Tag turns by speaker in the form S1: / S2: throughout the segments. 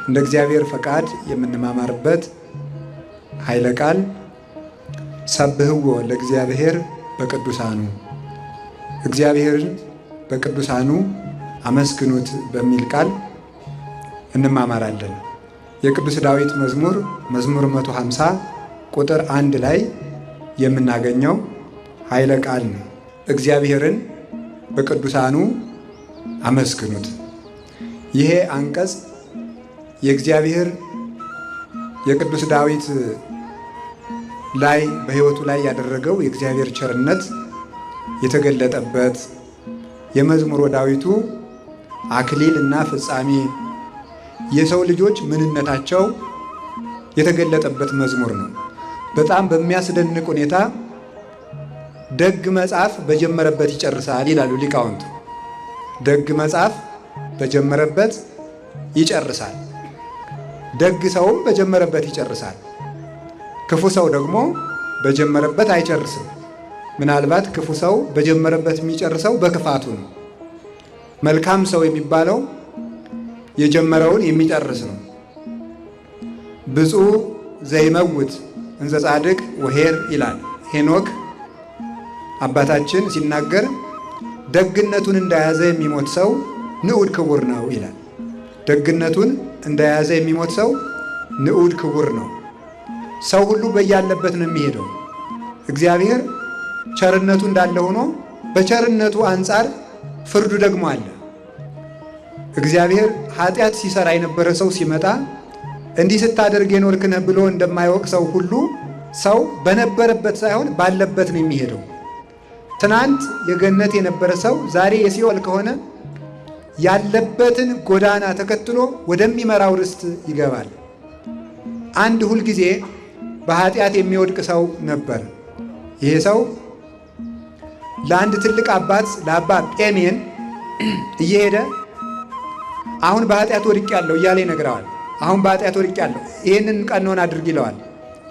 S1: እንደ እግዚአብሔር ፈቃድ የምንማማርበት ኃይለ ቃል ሰብህዎ ለእግዚአብሔር በቅዱሳኑ፣ እግዚአብሔርን በቅዱሳኑ አመስግኑት በሚል ቃል እንማማራለን። የቅዱስ ዳዊት መዝሙር መዝሙር 150 ቁጥር 1 ላይ የምናገኘው ኃይለ ቃል ነው። እግዚአብሔርን በቅዱሳኑ አመስግኑት። ይሄ አንቀጽ የእግዚአብሔር የቅዱስ ዳዊት ላይ በሕይወቱ ላይ ያደረገው የእግዚአብሔር ቸርነት የተገለጠበት፣ የመዝሙረ ዳዊቱ አክሊል እና ፍጻሜ፣ የሰው ልጆች ምንነታቸው የተገለጠበት መዝሙር ነው። በጣም በሚያስደንቅ ሁኔታ ደግ መጽሐፍ በጀመረበት ይጨርሳል ይላሉ ሊቃውንቱ። ደግ መጽሐፍ በጀመረበት ይጨርሳል። ደግ ሰውም በጀመረበት ይጨርሳል። ክፉ ሰው ደግሞ በጀመረበት አይጨርስም። ምናልባት ክፉ ሰው በጀመረበት የሚጨርሰው በክፋቱ ነው። መልካም ሰው የሚባለው የጀመረውን የሚጨርስ ነው። ብፁዕ ዘይመውት እንዘ ጻድቅ ወኄር ይላል ሄኖክ አባታችን ሲናገር፣ ደግነቱን እንደያዘ የሚሞት ሰው ንዑድ ክቡር ነው ይላል። ደግነቱን እንደያዘ የሚሞት ሰው ንዑድ ክቡር ነው። ሰው ሁሉ በያለበት ነው የሚሄደው። እግዚአብሔር ቸርነቱ እንዳለ ሆኖ በቸርነቱ አንጻር ፍርዱ ደግሞ አለ። እግዚአብሔር ኃጢአት ሲሰራ የነበረ ሰው ሲመጣ እንዲህ ስታደርግ የኖርክ ነህ ብሎ እንደማይወቅሰው ሁሉ ሰው በነበረበት ሳይሆን ባለበት ነው የሚሄደው። ትናንት የገነት የነበረ ሰው ዛሬ የሲኦል ከሆነ ያለበትን ጎዳና ተከትሎ ወደሚመራው ርስት ይገባል። አንድ ሁልጊዜ በኃጢአት የሚወድቅ ሰው ነበር። ይሄ ሰው ለአንድ ትልቅ አባት ለአባ ጴሜን እየሄደ አሁን በኃጢአት ወድቄአለሁ እያለ ይነግረዋል። አሁን በኃጢአት ወድቄአለሁ፣ ይህንን ቀኖን አድርግ ይለዋል።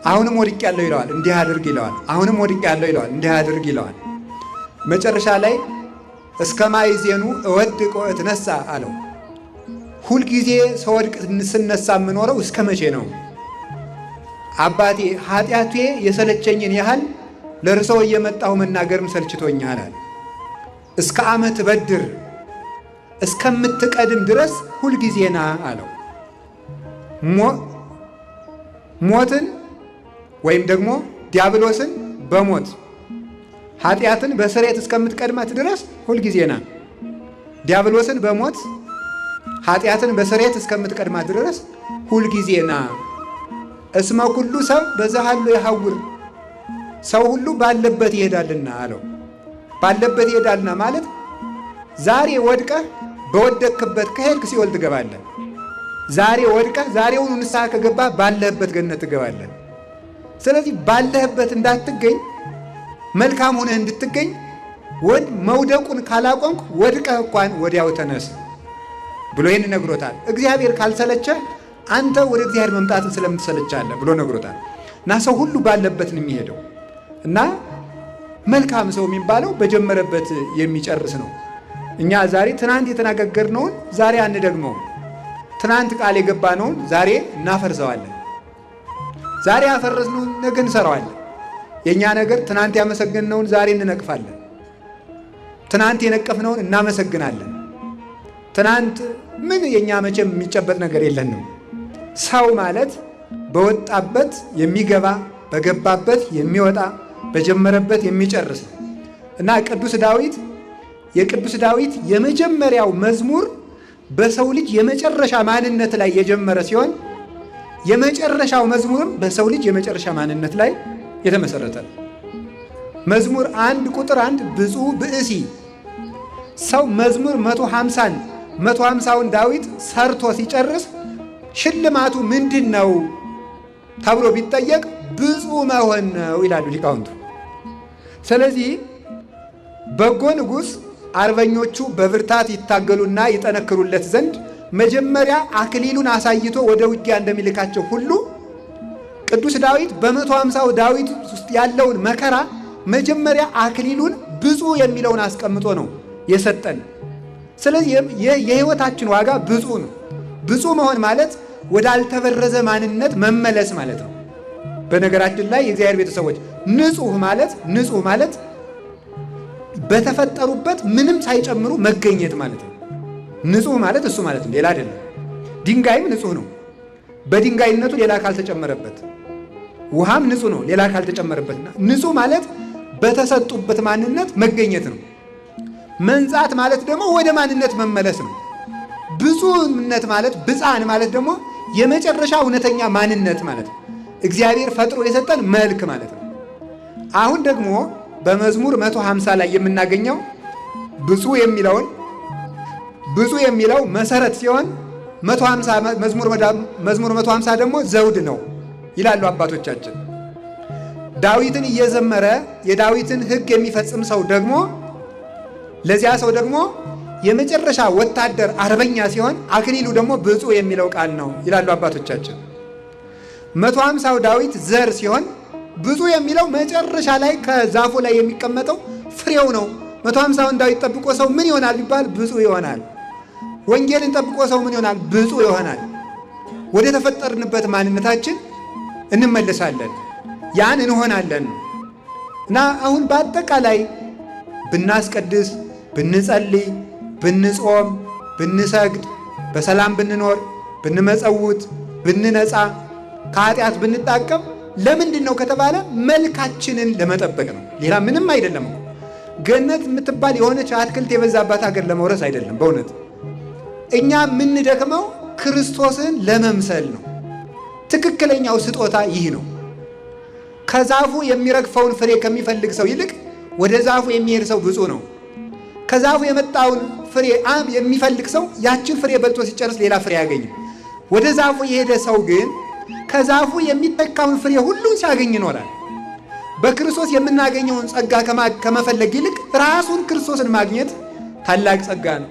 S1: አሁንም ወድቄአለሁ ይለዋል፣ እንዲህ አድርግ ይለዋል። አሁንም ወድቄአለሁ ይለዋል፣ እንዲህ አድርግ ይለዋል። መጨረሻ ላይ እስከ ማዕዜኑ እወድቅ ወእትነሣ አለው። ሁልጊዜ ስወድቅ ስነሳ የምኖረው እስከ መቼ ነው? አባቴ፣ ኃጢአቴ የሰለቸኝን ያህል ለእርሰው እየመጣሁ መናገርም ሰልችቶኛል አለ። እስከ ዓመት በድር እስከምትቀድም ድረስ ሁልጊዜ ና አለው። ሞትን ወይም ደግሞ ዲያብሎስን በሞት፣ ኃጢአትን በስርየት እስከምትቀድማት ድረስ ሁልጊዜ ና። ዲያብሎስን በሞት፣ ኃጢአትን በስርየት እስከምትቀድማት ድረስ ሁልጊዜ ና። እስመ ኩሉ ሰብእ በዘሀሎ ይሐውር፣ ሰው ሁሉ ባለበት ይሄዳልና አለው። ባለበት ይሄዳልና ማለት ዛሬ ወድቀህ በወደቅክበት ከሄድክ ሲኦል ትገባለህ። ዛሬ ወድቀህ ዛሬውኑ ንስሐ ከገባህ ባለህበት ገነት ትገባለህ። ስለዚህ ባለህበት እንዳትገኝ፣ መልካም ሆነህ እንድትገኝ መውደቁን ካላቆምክ ወድቀህ እንኳን ወዲያው ተነስ ብሎ ይህን ነግሮታል። እግዚአብሔር ካልሰለቸህ አንተ ወደ እግዚአብሔር መምጣትን ስለምትሰለቻለህ ብሎ ነግሮታል። እና ሰው ሁሉ ባለበት ነው የሚሄደው እና መልካም ሰው የሚባለው በጀመረበት የሚጨርስ ነው። እኛ ዛሬ ትናንት የተነጋገርነውን ዛሬ አንደግመውም። ትናንት ቃል የገባነውን ዛሬ እናፈርሰዋለን። ዛሬ ያፈረስነውን ነገ እንሰራዋለን። የእኛ ነገር ትናንት ያመሰገንነውን ዛሬ እንነቅፋለን። ትናንት የነቀፍነውን እናመሰግናለን። ትናንት ምን የእኛ መቼም የሚጨበጥ ነገር የለንም። ሰው ማለት በወጣበት የሚገባ፣ በገባበት የሚወጣ፣ በጀመረበት የሚጨርስ ነው እና ቅዱስ ዳዊት የቅዱስ ዳዊት የመጀመሪያው መዝሙር በሰው ልጅ የመጨረሻ ማንነት ላይ የጀመረ ሲሆን የመጨረሻው መዝሙርም በሰው ልጅ የመጨረሻ ማንነት ላይ የተመሰረተ ነው። መዝሙር 1 ቁጥር 1 ብፁዕ ብእሲ ሰው መዝሙር 150ን 150ውን ዳዊት ሰርቶ ሲጨርስ ሽልማቱ ምንድን ነው ተብሎ ቢጠየቅ ብፁዕ መሆን ነው ይላሉ ሊቃውንቱ። ስለዚህ በጎ ንጉሥ አርበኞቹ በብርታት ይታገሉና ይጠነክሩለት ዘንድ መጀመሪያ አክሊሉን አሳይቶ ወደ ውጊያ እንደሚልካቸው ሁሉ ቅዱስ ዳዊት በ150ው ዳዊት ውስጥ ያለውን መከራ መጀመሪያ አክሊሉን ብፁዕ የሚለውን አስቀምጦ ነው የሰጠን። ስለዚህ የሕይወታችን ዋጋ ብፁዕ ነው። ብፁዕ መሆን ማለት ወዳልተበረዘ ማንነት መመለስ ማለት ነው። በነገራችን ላይ የእግዚአብሔር ቤተሰቦች ንጹህ ማለት ንጹህ ማለት በተፈጠሩበት ምንም ሳይጨምሩ መገኘት ማለት ነው። ንጹህ ማለት እሱ ማለት ነው፣ ሌላ አይደለም። ድንጋይም ንጹህ ነው፣ በድንጋይነቱ ሌላ ካልተጨመረበት። ውሃም ንጹህ ነው፣ ሌላ ካልተጨመረበት። ንጹህ ማለት በተሰጡበት ማንነት መገኘት ነው። መንጻት ማለት ደግሞ ወደ ማንነት መመለስ ነው። ብፁዕነት ማለት ብፅዓን ማለት ደግሞ የመጨረሻ እውነተኛ ማንነት ማለት ነው። እግዚአብሔር ፈጥሮ የሰጠን መልክ ማለት ነው። አሁን ደግሞ በመዝሙር 150 ላይ የምናገኘው ብፁዕ የሚለውን ብፁዕ የሚለው መሰረት ሲሆን 150 መዝሙር 150 ደግሞ ዘውድ ነው ይላሉ አባቶቻችን። ዳዊትን እየዘመረ የዳዊትን ሕግ የሚፈጽም ሰው ደግሞ ለዚያ ሰው ደግሞ የመጨረሻ ወታደር አርበኛ ሲሆን አክሊሉ ደግሞ ብፁዕ የሚለው ቃል ነው ይላሉ አባቶቻችን። 150ው ዳዊት ዘር ሲሆን ብፁዕ የሚለው መጨረሻ ላይ ከዛፉ ላይ የሚቀመጠው ፍሬው ነው። 150ውን ዳዊት ጠብቆ ሰው ምን ይሆናል ቢባል ብፁዕ ይሆናል። ወንጌልን ጠብቆ ሰው ምን ይሆናል? ብፁዕ ይሆናል። ወደ ተፈጠርንበት ማንነታችን እንመለሳለን፣ ያን እንሆናለን። እና አሁን በአጠቃላይ ብናስቀድስ፣ ብንጸልይ፣ ብንጾም፣ ብንሰግድ፣ በሰላም ብንኖር፣ ብንመጸውት፣ ብንነጻ፣ ከኃጢአት ብንጣቀም ለምንድን ነው ከተባለ መልካችንን ለመጠበቅ ነው። ሌላ ምንም አይደለም እኮ። ገነት የምትባል የሆነች አትክልት የበዛባት ሀገር ለመውረስ አይደለም። በእውነት እኛ የምንደክመው ክርስቶስን ለመምሰል ነው። ትክክለኛው ስጦታ ይህ ነው። ከዛፉ የሚረግፈውን ፍሬ ከሚፈልግ ሰው ይልቅ ወደ ዛፉ የሚሄድ ሰው ብፁዕ ነው። ከዛፉ የመጣውን ፍሬ የሚፈልግ ሰው ያችን ፍሬ በልቶ ሲጨርስ ሌላ ፍሬ አያገኝም። ወደ ዛፉ የሄደ ሰው ግን ከዛፉ የሚተካውን ፍሬ ሁሉን ሲያገኝ ይኖራል። በክርስቶስ የምናገኘውን ጸጋ ከመፈለግ ይልቅ ራሱን ክርስቶስን ማግኘት ታላቅ ጸጋ ነው።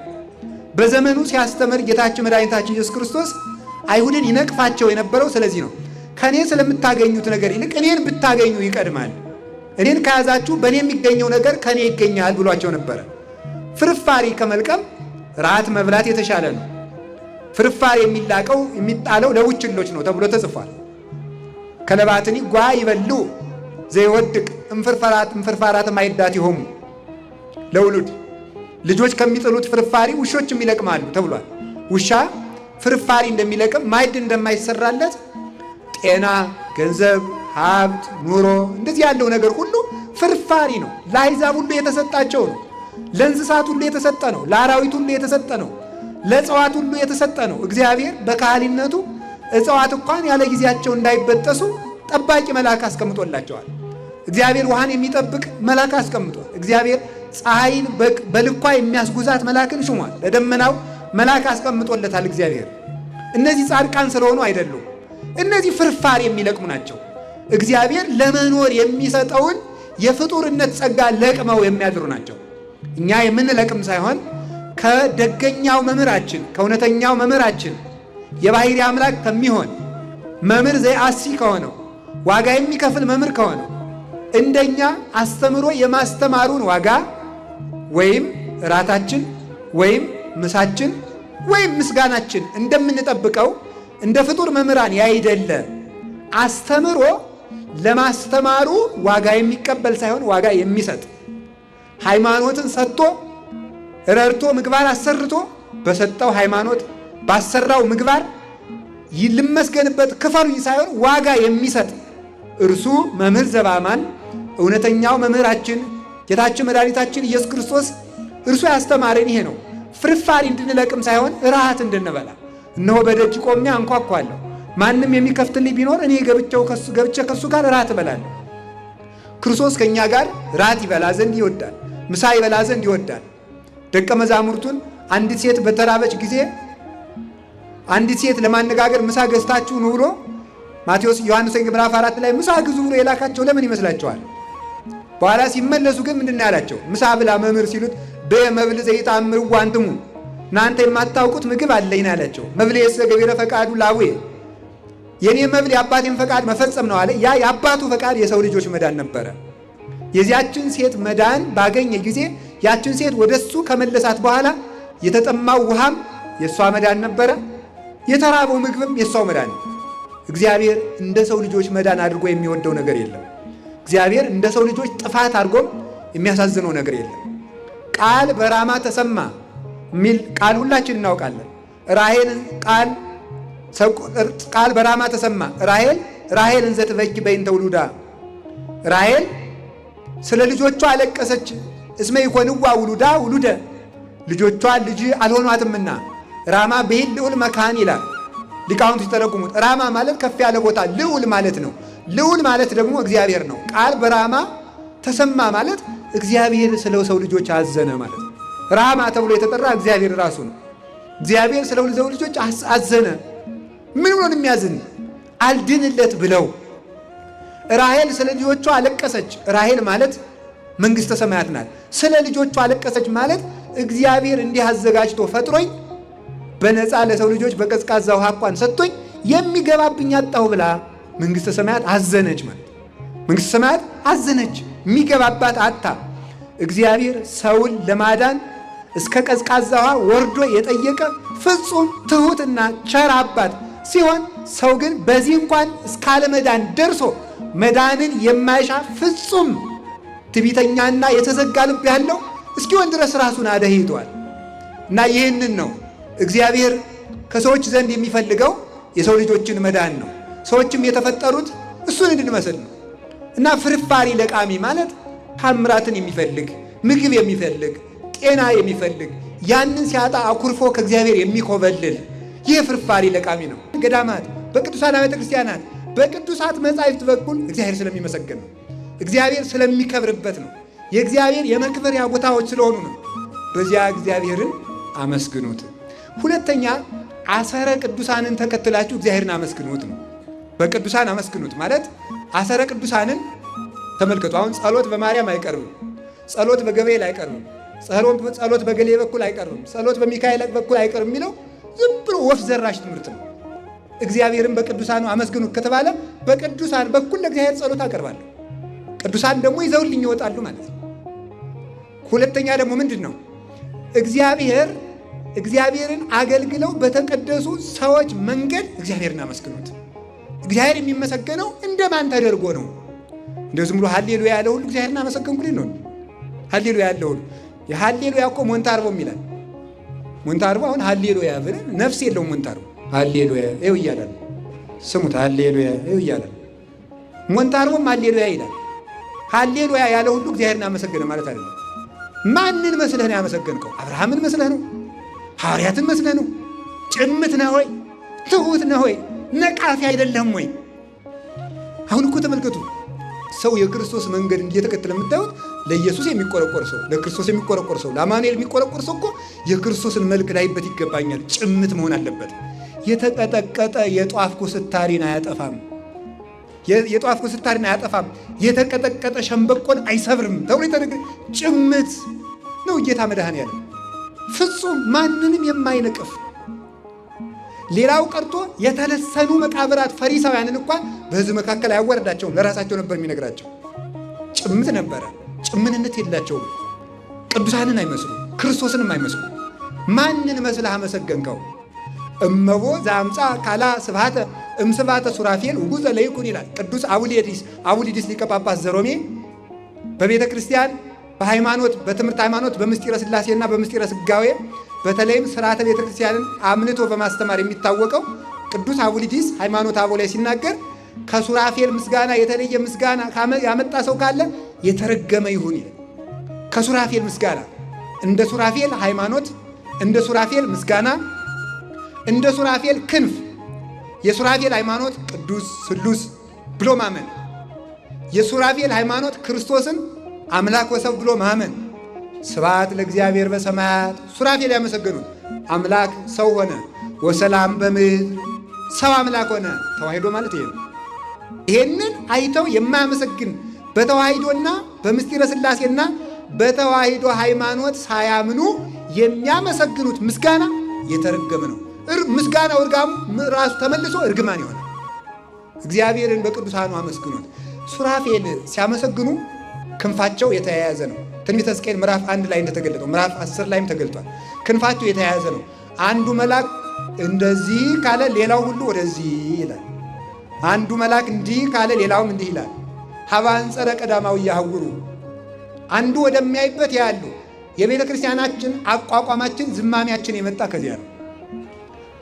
S1: በዘመኑ ሲያስተምር ጌታችን መድኃኒታችን ኢየሱስ ክርስቶስ አይሁድን ይነቅፋቸው የነበረው ስለዚህ ነው። ከእኔ ስለምታገኙት ነገር ይልቅ እኔን ብታገኙ ይቀድማል፣ እኔን ከያዛችሁ በእኔ የሚገኘው ነገር ከእኔ ይገኛል ብሏቸው ነበረ። ፍርፋሪ ከመልቀም ራት መብላት የተሻለ ነው። ፍርፋሪ የሚላቀው የሚጣለው ለቡችሎች ነው ተብሎ ተጽፏል። ከለባትኒ ጓ ይበሉ ዘይወድቅ እንፍርፋራት ማይዳት ይሆሙ ለውሉድ ልጆች ከሚጥሉት ፍርፋሪ ውሾችም ይለቅማሉ ተብሏል። ውሻ ፍርፋሪ እንደሚለቅም ማዕድ እንደማይሰራለት ጤና፣ ገንዘብ፣ ሀብት፣ ኑሮ እንደዚህ ያለው ነገር ሁሉ ፍርፋሪ ነው። ለአሕዛብ ሁሉ የተሰጣቸው ነው። ለእንስሳት ሁሉ የተሰጠ ነው። ለአራዊት ሁሉ የተሰጠ ነው። ለእጽዋት ሁሉ የተሰጠ ነው። እግዚአብሔር በካህሊነቱ እጽዋት እንኳን ያለ ጊዜያቸው እንዳይበጠሱ ጠባቂ መልአክ አስቀምጦላቸዋል። እግዚአብሔር ውሃን የሚጠብቅ መልአክ አስቀምጧል። እግዚአብሔር ፀሐይን በልኳ የሚያስጉዛት መልአክን ሹሟል። ለደመናው መልአክ አስቀምጦለታል እግዚአብሔር። እነዚህ ጻድቃን ስለሆኑ አይደሉም። እነዚህ ፍርፋሪ የሚለቅሙ ናቸው። እግዚአብሔር ለመኖር የሚሰጠውን የፍጡርነት ጸጋ ለቅመው የሚያድሩ ናቸው። እኛ የምንለቅም ሳይሆን ከደገኛው መምህራችን ከእውነተኛው መምህራችን የባሕርይ አምላክ ከሚሆን መምህር ዘየአሲ ከሆነው ዋጋ የሚከፍል መምህር ከሆነው እንደኛ አስተምሮ የማስተማሩን ዋጋ ወይም እራታችን ወይም ምሳችን ወይም ምስጋናችን እንደምንጠብቀው እንደ ፍጡር መምህራን ያይደለ አስተምሮ ለማስተማሩ ዋጋ የሚቀበል ሳይሆን ዋጋ የሚሰጥ ሃይማኖትን ሰጥቶ ረድቶ ምግባር አሰርቶ በሰጠው ሃይማኖት ባሰራው ምግባር ልመስገንበት ክፈሉኝ ሳይሆን ዋጋ የሚሰጥ እርሱ መምህር ዘበአማን እውነተኛው መምህራችን ጌታችን መድኃኒታችን ኢየሱስ ክርስቶስ እርሱ ያስተማረን ይሄ ነው። ፍርፋሪ እንድንለቅም ሳይሆን ራት እንድንበላ። እነሆ በደጅ ቆሜ አንኳኳለሁ፣ ማንም የሚከፍትልኝ ቢኖር እኔ ገብቼ ከሱ ጋር ራት እበላለሁ። ክርስቶስ ከእኛ ጋር ራት ይበላ ዘንድ ይወዳል። ምሳ ይበላ ዘንድ ይወዳል። ደቀ መዛሙርቱን አንዲት ሴት በተራበች ጊዜ አንዲት ሴት ለማነጋገር ምሳ ገዝታችሁ ኑ ብሎ ማቴዎስ ዮሐንስ ወንጌል ምዕራፍ 4 ላይ ምሳ ግዙ ብሎ የላካቸው ለምን ይመስላችኋል? በኋላ ሲመለሱ ግን ምንድን ነው ያላቸው? ምሳ ብላ መምህር ሲሉት በመብል ዘይጣምር ዋንትሙ እናንተ የማታውቁት ምግብ አለኝ ነው ያላቸው። መብልዔሰ ገቢረ ፈቃዱ ላቡየ የኔ መብል የአባቴን ፈቃድ መፈጸም ነው አለ። ያ የአባቱ ፈቃድ የሰው ልጆች መዳን ነበረ። የዚያችን ሴት መዳን ባገኘ ጊዜ ያችን ሴት ወደሱ ከመለሳት በኋላ የተጠማው ውሃም የእሷ መዳን ነበረ። የተራበው ምግብም የእሷው መዳን ነው። እግዚአብሔር እንደ ሰው ልጆች መዳን አድርጎ የሚወደው ነገር የለም። እግዚአብሔር እንደ ሰው ልጆች ጥፋት አድርጎም የሚያሳዝነው ነገር የለም። ቃል በራማ ተሰማ የሚል ቃል ሁላችን እናውቃለን። ራሔል ቃል በራማ ተሰማ ራሔል ራሔል እንዘ ትበኪ በእንተ ውሉዳ፣ ራሔል ስለ ልጆቿ አለቀሰች። እስመ ኢኮንዋ ውሉዳ ውሉደ፣ ልጆቿ ልጅ አልሆኗትምና። ራማ ብሂል ልዑል መካን ይላል ሊቃውንቱ ሲተረጉሙት። ራማ ማለት ከፍ ያለ ቦታ ልዑል ማለት ነው። ልዑል ማለት ደግሞ እግዚአብሔር ነው። ቃል በራማ ተሰማ ማለት እግዚአብሔር ስለ ሰው ልጆች አዘነ ማለት ነው። ራማ ተብሎ የተጠራ እግዚአብሔር ራሱ ነው። እግዚአብሔር ስለ ሰው ልጆች አዘነ። ምን ብሎ ነው የሚያዝን? አልድንለት ብለው። ራሔል ስለ ልጆቿ አለቀሰች። ራሔል ማለት መንግሥተ ሰማያት ናት። ስለ ልጆቿ አለቀሰች ማለት እግዚአብሔር እንዲህ አዘጋጅቶ ፈጥሮኝ በነፃ ለሰው ልጆች በቀዝቃዛ ውሃ እንኳን ሰጥቶኝ የሚገባብኝ አጣሁ ብላ መንግሥተ ሰማያት አዘነች ማለት መንግሥተ ሰማያት አዘነች፣ የሚገባባት አጣ። እግዚአብሔር ሰውን ለማዳን እስከ ቀዝቃዛ ውሃ ወርዶ የጠየቀ ፍጹም ትሑትና ቸር አባት ሲሆን፣ ሰው ግን በዚህ እንኳን እስካለመዳን ደርሶ መዳንን የማይሻ ፍጹም ትዕቢተኛና የተዘጋ ልብ ያለው እስኪሆን ድረስ ራሱን አደህይቷል። እና ይህንን ነው እግዚአብሔር ከሰዎች ዘንድ የሚፈልገው፣ የሰው ልጆችን መዳን ነው። ሰዎችም የተፈጠሩት እሱን እንድንመስል ነው። እና ፍርፋሪ ለቃሚ ማለት ታምራትን የሚፈልግ፣ ምግብ የሚፈልግ፣ ጤና የሚፈልግ፣ ያንን ሲያጣ አኩርፎ ከእግዚአብሔር የሚኮበልል ይህ ፍርፋሪ ለቃሚ ነው። ገዳማት፣ በቅዱሳን አብያተ ክርስቲያናት፣ በቅዱሳት መጻሕፍት በኩል እግዚአብሔር ስለሚመሰገን ነው። እግዚአብሔር ስለሚከብርበት ነው። የእግዚአብሔር የመክበሪያ ቦታዎች ስለሆኑ ነው። በዚያ እግዚአብሔርን አመስግኑት። ሁለተኛ አሰረ ቅዱሳንን ተከትላችሁ እግዚአብሔርን አመስግኑት ነው። በቅዱሳን አመስግኑት ማለት አሰረ ቅዱሳንን ተመልከቱ። አሁን ጸሎት በማርያም አይቀርብም። ጸሎት በገብርኤል አይቀርብም። ጸሎት በገሌ በኩል አይቀርብም። ጸሎት በሚካኤል በኩል አይቀርብም የሚለው ዝም ብሎ ወፍ ዘራሽ ትምህርት ነው። እግዚአብሔርን በቅዱሳኑ አመስግኑት ከተባለ በቅዱሳን በኩል ለእግዚአብሔር ጸሎት አቀርባለሁ። ቅዱሳን ደግሞ ይዘውልኝ ይወጣሉ ማለት ነው። ሁለተኛ ደግሞ ምንድን ነው? እግዚአብሔርን አገልግለው በተቀደሱ ሰዎች መንገድ እግዚአብሔርን አመስግኑት። እግዚአብሔር የሚመሰገነው እንደማን ተደርጎ ነው? እንደው ዝም ብሎ ሀሌሉያ ያለ ሁሉ እግዚአብሔርን አመሰገንኩልኝ ነው። ሀሌሉያ ያለ ሁሉ የሀሌሉያ እኮ ሞንታርቦም ይላል። ሞንታርቦ አሁን ሀሌሉያ ብለን ነፍስ የለውም። ሞንታርቦ ሀሌሉያ ይኸው እያለ ነው። ስሙት፣ ሀሌሉያ ይኸው እያለ ነው። ሞንታርቦም ሀሌሉያ ይላል። ሀሌሉያ ያለ ሁሉ እግዚአብሔርን አመሰገነ ማለት አይደለም። ማንን መስለህ ነው ያመሰገንከው? አብርሃምን መስለህ ነው? ሐዋርያትን መስለህ ነው? ጭምት ነህ ወይ? ትሁት ነህ ወይ? ነቃፊ አይደለም ወይ? አሁን እኮ ተመልከቱ፣ ሰው የክርስቶስ መንገድ እየተከተለ የምታዩት ለኢየሱስ የሚቆረቆር ሰው፣ ለክርስቶስ የሚቆረቆር ሰው፣ ለአማኑኤል የሚቆረቆር ሰው እኮ የክርስቶስን መልክ ላይበት ይገባኛል። ጭምት መሆን አለበት። የተቀጠቀጠ የጧፍ ኩስታሪን አያጠፋም። የጧፍ ኩስታሪን አያጠፋም። የተቀጠቀጠ ሸምበቆን አይሰብርም ተብሎ የተነገረ ጭምት ነው ጌታ መድኃኔዓለም፣ ፍጹም ማንንም የማይነቅፍ። ሌላው ቀርቶ የተለሰኑ መቃብራት ፈሪሳውያንን እንኳን በሕዝብ መካከል አያዋርዳቸውም። ለራሳቸው ነበር የሚነግራቸው። ጭምት ነበረ። ጭምንነት የላቸውም። ቅዱሳንን አይመስሉ፣ ክርስቶስንም አይመስሉ። ማንን መስለህ አመሰገንከው? እመቦ ዘአምጻ ካላ ስብሐተ እምስብሐተ ሱራፌል ውጉዘ ለይኩን ይላል ቅዱስ አቡሊዲስ። አቡሊዲስ ሊቀ ጳጳስ ዘሮሜ በቤተ ክርስቲያን በሃይማኖት፣ በትምህርት ሃይማኖት፣ በምስጢረ ሥላሴና በምስጢረ ሥጋዌ፣ በተለይም ስርዓተ ቤተ ክርስቲያንን አምንቶ በማስተማር የሚታወቀው ቅዱስ አቡሊዲስ ሃይማኖተ አበው ላይ ሲናገር ከሱራፌል ምስጋና የተለየ ምስጋና ያመጣ ሰው ካለ የተረገመ ይሁን ይላል። ከሱራፌል ምስጋና፣ እንደ ሱራፌል ሃይማኖት፣ እንደ ሱራፌል ምስጋና፣ እንደ ሱራፌል ክንፍ፣ የሱራፌል ሃይማኖት ቅዱስ ስሉስ ብሎ ማመን፣ የሱራፌል ሃይማኖት ክርስቶስን አምላክ ወሰብ ብሎ ማመን፣ ስብሐት ለእግዚአብሔር በሰማያት፣ ሱራፌል ያመሰገኑት አምላክ ሰው ሆነ፣ ወሰላም በምድር፣ ሰው አምላክ ሆነ፣ ተዋሂዶ ማለት ይሄ ነው። ይሄንን አይተው የማያመሰግን፣ በተዋሂዶና በምስጢረ ሥላሴና በተዋሂዶ ሃይማኖት ሳያምኑ የሚያመሰግኑት ምስጋና የተረገመ ነው። ምስጋናው እርጋሙ ራሱ ተመልሶ እርግማን ይሆናል። እግዚአብሔርን በቅዱሳኑ አመስግኑት። ሱራፌል ሲያመሰግኑ ክንፋቸው የተያያዘ ነው። ትንቢተ ሕዝቅኤል ምዕራፍ 1 ላይ እንደተገለጠው ምዕራፍ 10 ላይም ተገልጧል። ክንፋቸው የተያያዘ ነው። አንዱ መልአክ እንደዚህ ካለ ሌላው ሁሉ ወደዚህ ይላል። አንዱ መልአክ እንዲህ ካለ ሌላውም እንዲህ ይላል። ሀበ አንጸረ ቀዳማዊ ያህውሩ፣ አንዱ ወደሚያይበት ያሉ። የቤተ ክርስቲያናችን አቋቋማችን ዝማሚያችን የመጣ ከዚያ ነው።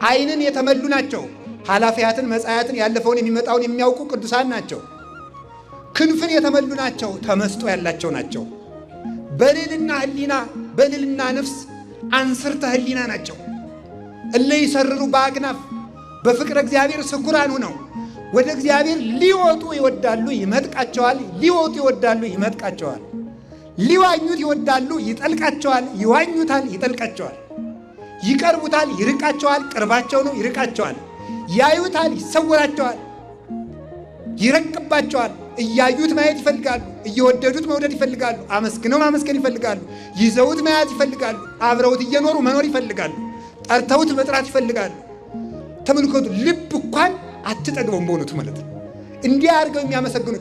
S1: ዓይንን የተመሉ ናቸው። ኃላፊያትን መጻያትን ያለፈውን የሚመጣውን የሚያውቁ ቅዱሳን ናቸው። ክንፍን የተመሉ ናቸው። ተመስጦ ያላቸው ናቸው። በልልና ሕሊና በልልና ነፍስ አንስርተ ሕሊና ናቸው። እለ ይሰርሩ በአክናፍ፣ በፍቅረ እግዚአብሔር ስኩራን ሁነው ወደ እግዚአብሔር ሊወጡ ይወዳሉ፣ ይመጥቃቸዋል። ሊወጡ ይወዳሉ፣ ይመጥቃቸዋል። ሊዋኙት ይወዳሉ፣ ይጠልቃቸዋል። ይዋኙታል፣ ይጠልቃቸዋል። ይቀርቡታል፣ ይርቃቸዋል። ቅርባቸው ነው፣ ይርቃቸዋል። ያዩታል፣ ይሰወራቸዋል፣ ይረቅባቸዋል። እያዩት ማየት ይፈልጋሉ። እየወደዱት መውደድ ይፈልጋሉ። አመስግነው ማመስገን ይፈልጋሉ። ይዘውት መያዝ ይፈልጋሉ። አብረውት እየኖሩ መኖር ይፈልጋሉ። ጠርተውት መጥራት ይፈልጋሉ። ተመልከቱ፣ ልብ እንኳን አትጠግበውም በእውነቱ ማለት ነው። እንዲህ አድርገው የሚያመሰግኑ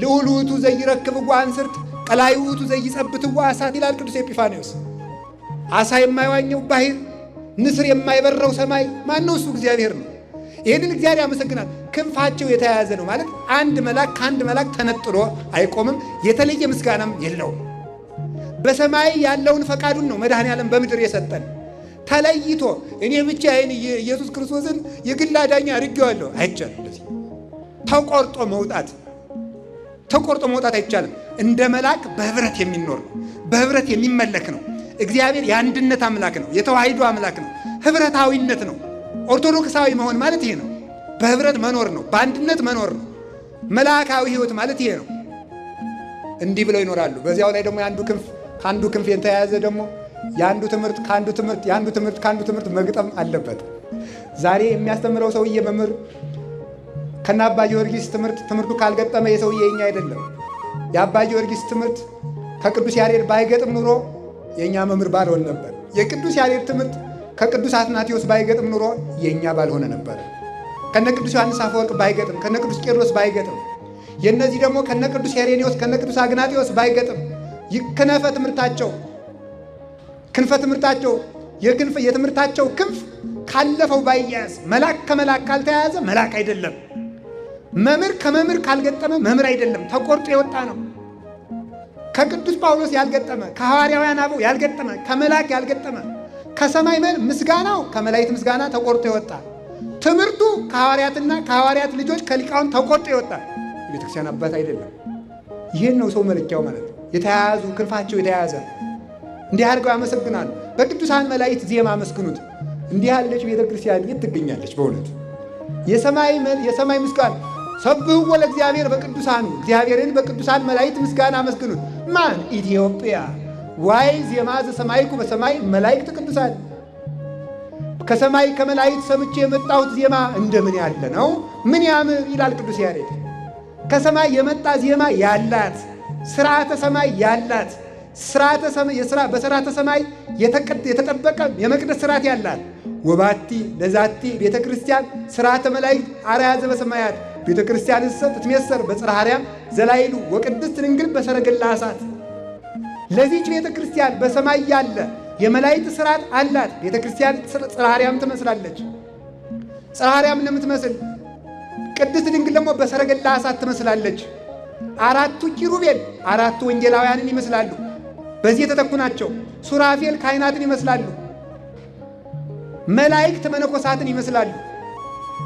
S1: ልዑል ውእቱ ዘይረክብዋ አንስርት፣ ቀላይ ውእቱ ዘይጸብትዋ እሳት ይላል ቅዱስ ኤጲፋንዮስ። አሳ የማይዋኘው ባህር፣ ንስር የማይበረው ሰማይ ማን ነው? እሱ እግዚአብሔር ነው። ይህንን እግዚአብሔር ያመሰግናል። ክንፋቸው የተያያዘ ነው ማለት አንድ መልአክ ከአንድ መልአክ ተነጥሎ አይቆምም። የተለየ ምስጋናም የለውም። በሰማይ ያለውን ፈቃዱን ነው መድኃኔዓለም በምድር የሰጠን። ተለይቶ እኔ ብቻዬን ኢየሱስ ክርስቶስን የግል አዳኝ አድርጌዋለሁ አይቻልም። እንደዚህ ተቆርጦ መውጣት ተቆርጦ መውጣት አይቻልም። እንደ መልአክ በህብረት የሚኖር ነው። በህብረት የሚመለክ ነው። እግዚአብሔር የአንድነት አምላክ ነው። የተዋሕዶ አምላክ ነው። ህብረታዊነት ነው። ኦርቶዶክሳዊ መሆን ማለት ይሄ ነው። በህብረት መኖር ነው። በአንድነት መኖር ነው። መልአካዊ ህይወት ማለት ይሄ ነው። እንዲህ ብለው ይኖራሉ። በዚያው ላይ ደግሞ የአንዱ ክንፍ ከአንዱ ክንፍ የተያያዘ ደግሞ የአንዱ ትምህርት ከአንዱ ትምህርት፣ የአንዱ ትምህርት ከአንዱ ትምህርት መግጠም አለበት። ዛሬ የሚያስተምረው ሰውዬ መምህር ከነ አባ ጊዮርጊስ ትምህርት ትምህርቱ ካልገጠመ የሰውዬ የኛ አይደለም። የአባ ጊዮርጊስ ትምህርት ከቅዱስ ያሬድ ባይገጥም ኑሮ የእኛ መምህር ባልሆን ነበር። የቅዱስ ያሬድ ትምህርት ከቅዱስ አትናቴዎስ ባይገጥም ኑሮ የእኛ ባልሆነ ነበር። ከነ ቅዱስ ዮሐንስ አፈወርቅ ባይገጥም፣ ከነ ቅዱስ ቄርሎስ ባይገጥም፣ የእነዚህ ደግሞ ከነ ቅዱስ ሄሬኔዎስ ከነ ቅዱስ አግናጤዎስ ባይገጥም፣ ይክነፈ ትምህርታቸው ክንፈ ትምህርታቸው የክንፍ የትምህርታቸው ክንፍ ካለፈው ባይያያዝ፣ መልአክ ከመልአክ ካልተያያዘ መልአክ አይደለም። መምህር ከመምህር ካልገጠመ መምህር አይደለም። ተቆርጦ የወጣ ነው። ከቅዱስ ጳውሎስ ያልገጠመ፣ ከሐዋርያውያን አበው ያልገጠመ፣ ከመልአክ ያልገጠመ፣ ከሰማይ ምስጋናው ከመላእክት ምስጋና ተቆርጦ የወጣ፣ ትምህርቱ ከሐዋርያትና ከሐዋርያት ልጆች ከሊቃውን ተቆርጦ የወጣ የቤተክርስቲያን አባት አይደለም። ይህን ነው ሰው መለኪያው ማለት ነው። የተያያዙ ክንፋቸው የተያያዘ እንዲህ አድርገው ያመሰግናሉ። በቅዱሳን መላእክት ዜማ አመስግኑት። እንዲህ ያለች ቤተ ክርስቲያን የት ትገኛለች? በእውነቱ የሰማይ ምስጋና ሰብህዎ ለእግዚአብሔር በቅዱሳኑ፣ እግዚአብሔርን በቅዱሳን መላእክት ምስጋና አመስግኑት። ማን? ኢትዮጵያ። ዋይ ዜማ ዘሰማይኩ በሰማይ መላእክት ቅዱሳን፣ ከሰማይ ከመላእክት ሰምቼ የመጣሁት ዜማ እንደምን ያለ ነው፣ ምን ያምር ይላል ቅዱስ ያሬድ። ከሰማይ የመጣ ዜማ ያላት፣ ስርዓተ ሰማይ ያላት፣ ስርዓተ ሰማይ የሥራ በስርዓተ ሰማይ የተጠበቀ የመቅደስ ስርዓት ያላት፣ ወባቲ ለዛቲ ቤተ ክርስቲያን ስርዓተ መላእክት አርአያ ዘበሰማያት፣ ቤተ ክርስቲያን ትትሜሰር በጽርሐ አርያም ዘላይሉ ወቅድስት ድንግል በሰረገላ እሳት። ለዚህች ቤተ ክርስቲያን በሰማይ ያለ የመላእክት ስርዓት አላት። ቤተ ክርስቲያን ጽርሐ አርያም ትመስላለች። ጽርሐ አርያም እንደምትመስል ቅድስት ድንግል ደግሞ በሰረገላ እሳት ትመስላለች። አራቱ ኪሩቤል አራቱ ወንጌላውያንን ይመስላሉ። በዚህ የተተኩ ናቸው። ሱራፌል ካህናትን ይመስላሉ። መላእክት መነኮሳትን ይመስላሉ።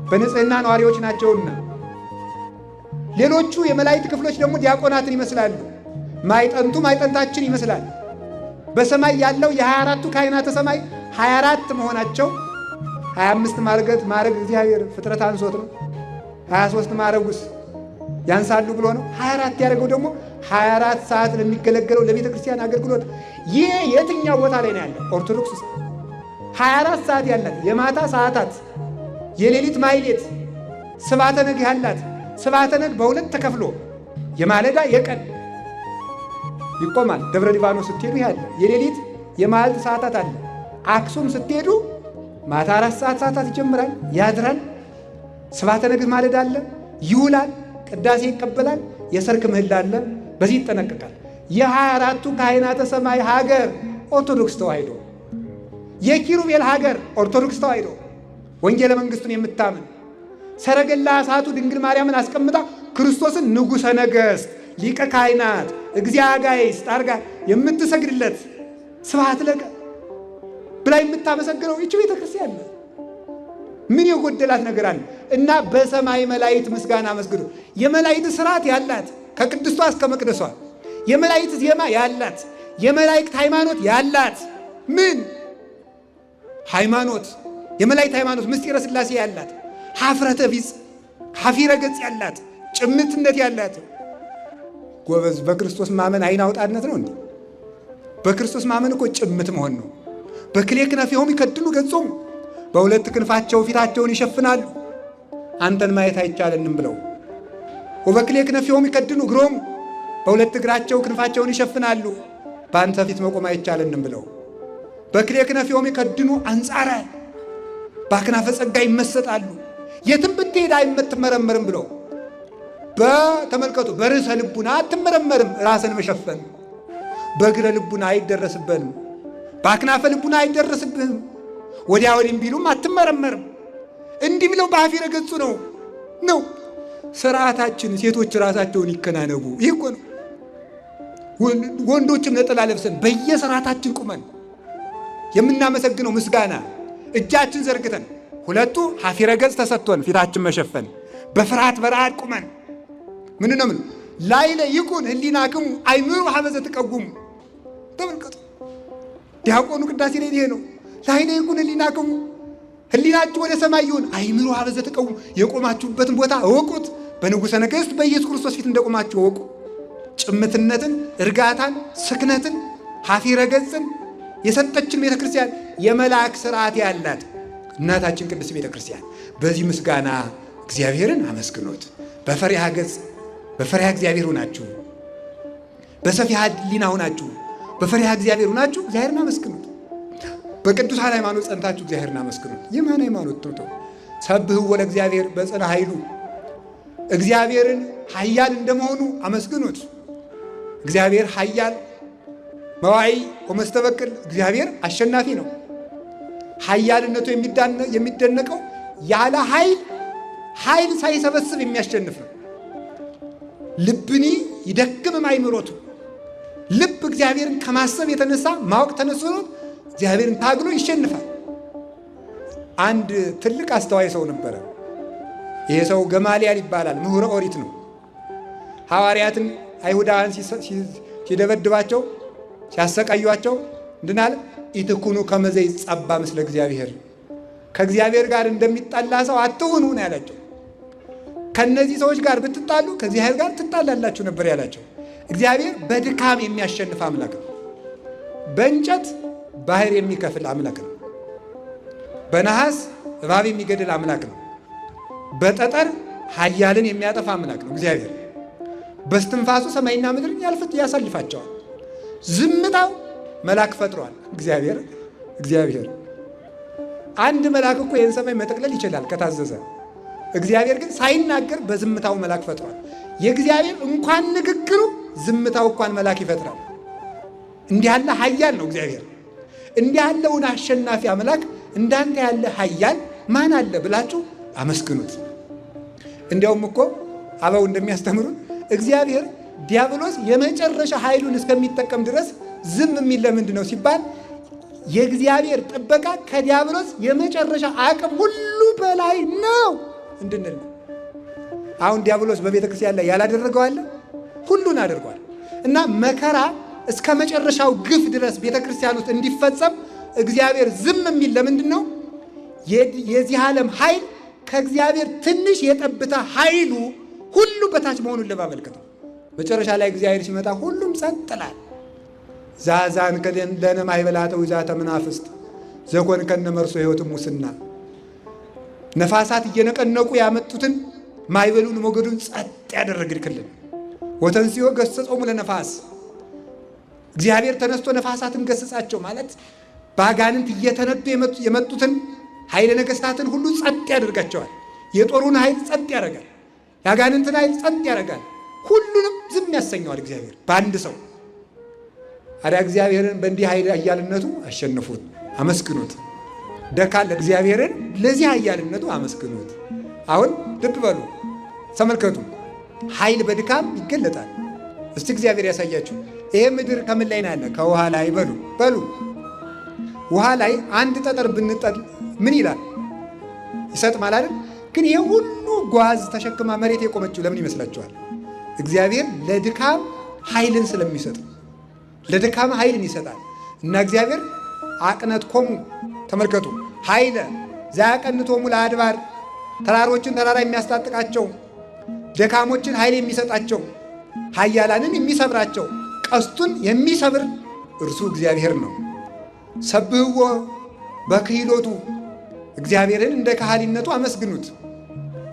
S1: በንጽህና ነዋሪዎች ናቸውና። ሌሎቹ የመላእክት ክፍሎች ደግሞ ዲያቆናትን ይመስላሉ። ማዕጠንቱ ማዕጠንታችን ይመስላል። በሰማይ ያለው የ24ቱ ካህናተ ሰማይ 24 መሆናቸው 25 ማርገት ማድረግ እግዚአብሔር ፍጥረት አንሶት ነው። 23 ማድረጉስ ያንሳሉ ብሎ ነው። 24 ያደረገው ደግሞ 24 ሰዓት ለሚገለገለው ለቤተ ክርስቲያን አገልግሎት። ይህ የትኛው ቦታ ላይ ነው ያለው? ኦርቶዶክስ ውስጥ 24 ሰዓት ያላት የማታ ሰዓታት፣ የሌሊት ማኅሌት፣ ስብሐተ ነግህ ያላት፣ ስብሐተ ነግህ በሁለት ተከፍሎ የማለዳ የቀን ይቆማል። ደብረ ሊባኖስ ስትሄዱ ያለ የሌሊት የማልት ሰዓታት አለ። አክሱም ስትሄዱ ማታ 4 ሰዓት ሰዓታት ይጀምራል፣ ያድራል። ስብሐተ ነግህ ማለዳ አለ፣ ይውላል፣ ቅዳሴ ይቀበላል፣ የሰርክ ምህላ አለ። በዚህ ይጠነቀቃል። የ24ቱ ካህናተ ሰማይ ሀገር ኦርቶዶክስ ተዋሕዶ፣ የኪሩቤል ሀገር ኦርቶዶክስ ተዋሕዶ። ወንጌለ መንግሥቱን የምታምን ሰረገላ እሳቱ ድንግል ማርያምን አስቀምጣ ክርስቶስን ንጉሠ ነገሥት ሊቀ ካህናት እግዚአ አጋዕዝት አድርጋ የምትሰግድለት ስብሐት ለከ ብላ የምታመሰግነው ይቺ ቤተ ክርስቲያን ነው። ምን የጎደላት ነገር አለ? እና በሰማይ መላእክት ምስጋና አመስግኑ። የመላእክት ስርዓት ያላት ከቅድስቷ እስከ መቅደሷ የመላእክት ዜማ ያላት የመላእክት ሃይማኖት ያላት ምን ሃይማኖት የመላእክት ሃይማኖት ምስጢረ ሥላሴ ያላት ሀፍረተ ቢጽ ሀፊረ ገጽ ያላት ጭምትነት ያላት ጎበዝ። በክርስቶስ ማመን አይን አውጣነት ነው እንዴ? በክርስቶስ ማመን እኮ ጭምት መሆን ነው። በክልኤ ክነፊሆሙ ይከድኑ ገጾሙ፣ በሁለት ክንፋቸው ፊታቸውን ይሸፍናሉ፣ አንተን ማየት አይቻለንም ብለው። ወበክልኤ ክነፊሆሙ ይከድኑ እግሮሙ፣ በሁለት እግራቸው ክንፋቸውን ይሸፍናሉ፣ በአንተ ፊት መቆም አይቻለንም ብለው። በክልኤ ክነፊሆሙ ይከድኑ አንጻረ፣ በአክናፈ ጸጋ ይመሰጣሉ፣ የትም ብትሄድ አይመትመረመርም ብለው። በተመልከቱ በርዕሰ ልቡና አትመረመርም፣ ራስን መሸፈን። በእግረ ልቡና አይደረስብንም፣ በአክናፈ ልቡና አይደረስብህም። ወዲያ ወዲህም ቢሉም አትመረመርም። እንዲህ ብለው በአፊረ ገጹ ነው ነው ስርዓታችን። ሴቶች ራሳቸውን ይከናነቡ። ይህ እኮ ነው። ወንዶችም ነጠላ ለብሰን በየስርዓታችን ቁመን የምናመሰግነው ምስጋና እጃችን ዘርግተን ሁለቱ ሀፊረ ገጽ ተሰጥቶን ፊታችን መሸፈን በፍርሃት በረአድ ቁመን ምን ነው ምን ላይለ ይኩን ህሊናክሙ አይምሩ ሀበዘ ትቀጉሙ። ተመልከቱ፣ ዲያቆኑ ቅዳሴ ላይ ይሄ ነው። ላይለ ይኩን ህሊናክሙ፣ ህሊናችሁ ወደ ሰማይ ይሁን። አይምሩ ሀበዘ ትቀጉሙ፣ የቆማችሁበትን ቦታ እወቁት። በንጉሠ ነገሥት በኢየሱስ ክርስቶስ ፊት እንደቆማችሁ እወቁ። ጭምትነትን፣ እርጋታን፣ ስክነትን፣ ሀፊረ ገጽን የሰጠችን ቤተ ክርስቲያን የመልአክ ስርዓት ያላት እናታችን ቅድስት ቤተ ክርስቲያን በዚህ ምስጋና እግዚአብሔርን አመስግኖት። በፈሪሃ ገጽ በፈሪሃ እግዚአብሔር ሆናችሁ፣ በሰፊሃ ሕሊና ሆናችሁ፣ በፈሪሃ እግዚአብሔር ሆናችሁ እግዚአብሔርን አመስግኑት። በቅዱሳን ሃይማኖት ጸንታችሁ እግዚአብሔርን አመስግኑት። የማን ሃይማኖት ነው? ሰብህዎ ለእግዚአብሔር በጽና ኃይሉ፣ እግዚአብሔርን ኃያል እንደመሆኑ አመስግኑት። እግዚአብሔር ኃያል መዋዒ ወመስተበቅል፣ እግዚአብሔር አሸናፊ ነው። ኃያልነቱ የሚደነቀው ያለ ኃይል ኃይል ሳይሰበስብ የሚያሸንፍ ነው። ልብኒ ይደክም አእምሮቱ፣ ልብ እግዚአብሔርን ከማሰብ የተነሳ ማወቅ ተነስቶት እግዚአብሔርን ታግሎ ይሸንፋል። አንድ ትልቅ አስተዋይ ሰው ነበረ። ይሄ ሰው ገማልያል ይባላል። ምሁረ ኦሪት ነው። ሐዋርያትን አይሁዳውያን ሲደበድባቸው ሲያሰቃዩቸው እንድናል ኢትኩኑ ከመ ዘይጻባ ምስለ እግዚአብሔር፣ ከእግዚአብሔር ጋር እንደሚጣላ ሰው አትሁኑ ነው ያላቸው። ከነዚህ ሰዎች ጋር ብትጣሉ ከእግዚአብሔር ጋር ትጣላላችሁ ነበር ያላቸው። እግዚአብሔር በድካም የሚያሸንፍ አምላክ ነው። በእንጨት ባህር የሚከፍል አምላክ ነው። በነሐስ እባብ የሚገድል አምላክ ነው። በጠጠር ኃያልን የሚያጠፋ አምላክ ነው እግዚአብሔር። በስትንፋሱ ሰማይና ምድርን ያሳልፋቸዋል። ዝምታው መልአክ ፈጥሯል እግዚአብሔር። እግዚአብሔር አንድ መልአክ እኮ ይህን ሰማይ መጠቅለል ይችላል ከታዘዘ። እግዚአብሔር ግን ሳይናገር በዝምታው መልአክ ፈጥሯል። የእግዚአብሔር እንኳን ንግግሩ ዝምታው እንኳን መልአክ ይፈጥራል። እንዲህ ያለ ኃያል ነው እግዚአብሔር። እንዲህ ያለውን አሸናፊ አምላክ እንዳንተ ያለ ኃያል ማን አለ ብላችሁ አመስግኑት። እንዲያውም እኮ አበው እንደሚያስተምሩን እግዚአብሔር ዲያብሎስ የመጨረሻ ኃይሉን እስከሚጠቀም ድረስ ዝም የሚል ለምንድን ነው ሲባል የእግዚአብሔር ጥበቃ ከዲያብሎስ የመጨረሻ አቅም ሁሉ በላይ ነው እንድንል ነው። አሁን ዲያብሎስ በቤተ ክርስቲያን ላይ ያላደረገው አለ? ሁሉን አድርጓል። እና መከራ እስከ መጨረሻው ግፍ ድረስ ቤተ ክርስቲያን ውስጥ እንዲፈጸም እግዚአብሔር ዝም የሚል ለምንድን ነው? የዚህ ዓለም ኃይል ከእግዚአብሔር ትንሽ የጠብታ ኃይሉ ሁሉ በታች መሆኑን ለማመልከት ነው። መጨረሻ ላይ እግዚአብሔር ሲመጣ ሁሉም ጸጥ ይላል። ዛዛን ለነ ማይበላተው ዛተ መናፍስት ዘኮን ከነ መርሶ ሕይወት ሙስና፣ ነፋሳት እየነቀነቁ ያመጡትን ማይበሉን ሞገዱን ጸጥ ያደረግልክልን። ወተንሥኦ ገሠጾሙ ለነፋስ፣ እግዚአብሔር ተነስቶ ነፋሳትን ገሰጻቸው ማለት በአጋንንት እየተነዱ የመጡትን ኃይለ ነገሥታትን ሁሉ ጸጥ ያደርጋቸዋል። የጦሩን ኃይል ጸጥ ያደርጋል። የአጋንንትን ኃይል ጸጥ ያደርጋል። ሁሉንም ዝም ያሰኘዋል እግዚአብሔር በአንድ ሰው። አዲያ እግዚአብሔርን በእንዲህ ኃይል አያልነቱ አሸንፉት፣ አመስግኑት። ደካለ እግዚአብሔርን ለዚህ ኃያልነቱ አመስግኑት። አሁን ልብ በሉ ተመልከቱ። ኃይል በድካም ይገለጣል። እስቲ እግዚአብሔር ያሳያችሁ። ይሄ ምድር ከምን ላይ ነው ያለ? ከውሃ ላይ በሉ በሉ። ውሃ ላይ አንድ ጠጠር ብንጠል ምን ይላል? ይሰጥማል አይደል? ግን ይሄ ሁሉ ጓዝ ተሸክማ መሬት የቆመችው ለምን ይመስላችኋል? እግዚአብሔር ለድካም ኃይልን ስለሚሰጥ ለድካም ኃይልን ይሰጣል። እና እግዚአብሔር አቅነት ኮሙ ተመልከቱ፣ ኃይለ ዘያቀንቶሙ ለአድባር ተራሮችን ተራራ የሚያስታጥቃቸው ደካሞችን ኃይል የሚሰጣቸው ኃያላንን የሚሰብራቸው ቀስቱን የሚሰብር እርሱ እግዚአብሔር ነው። ሰብህዎ በክህሎቱ እግዚአብሔርን እንደ ካህሊነቱ አመስግኑት።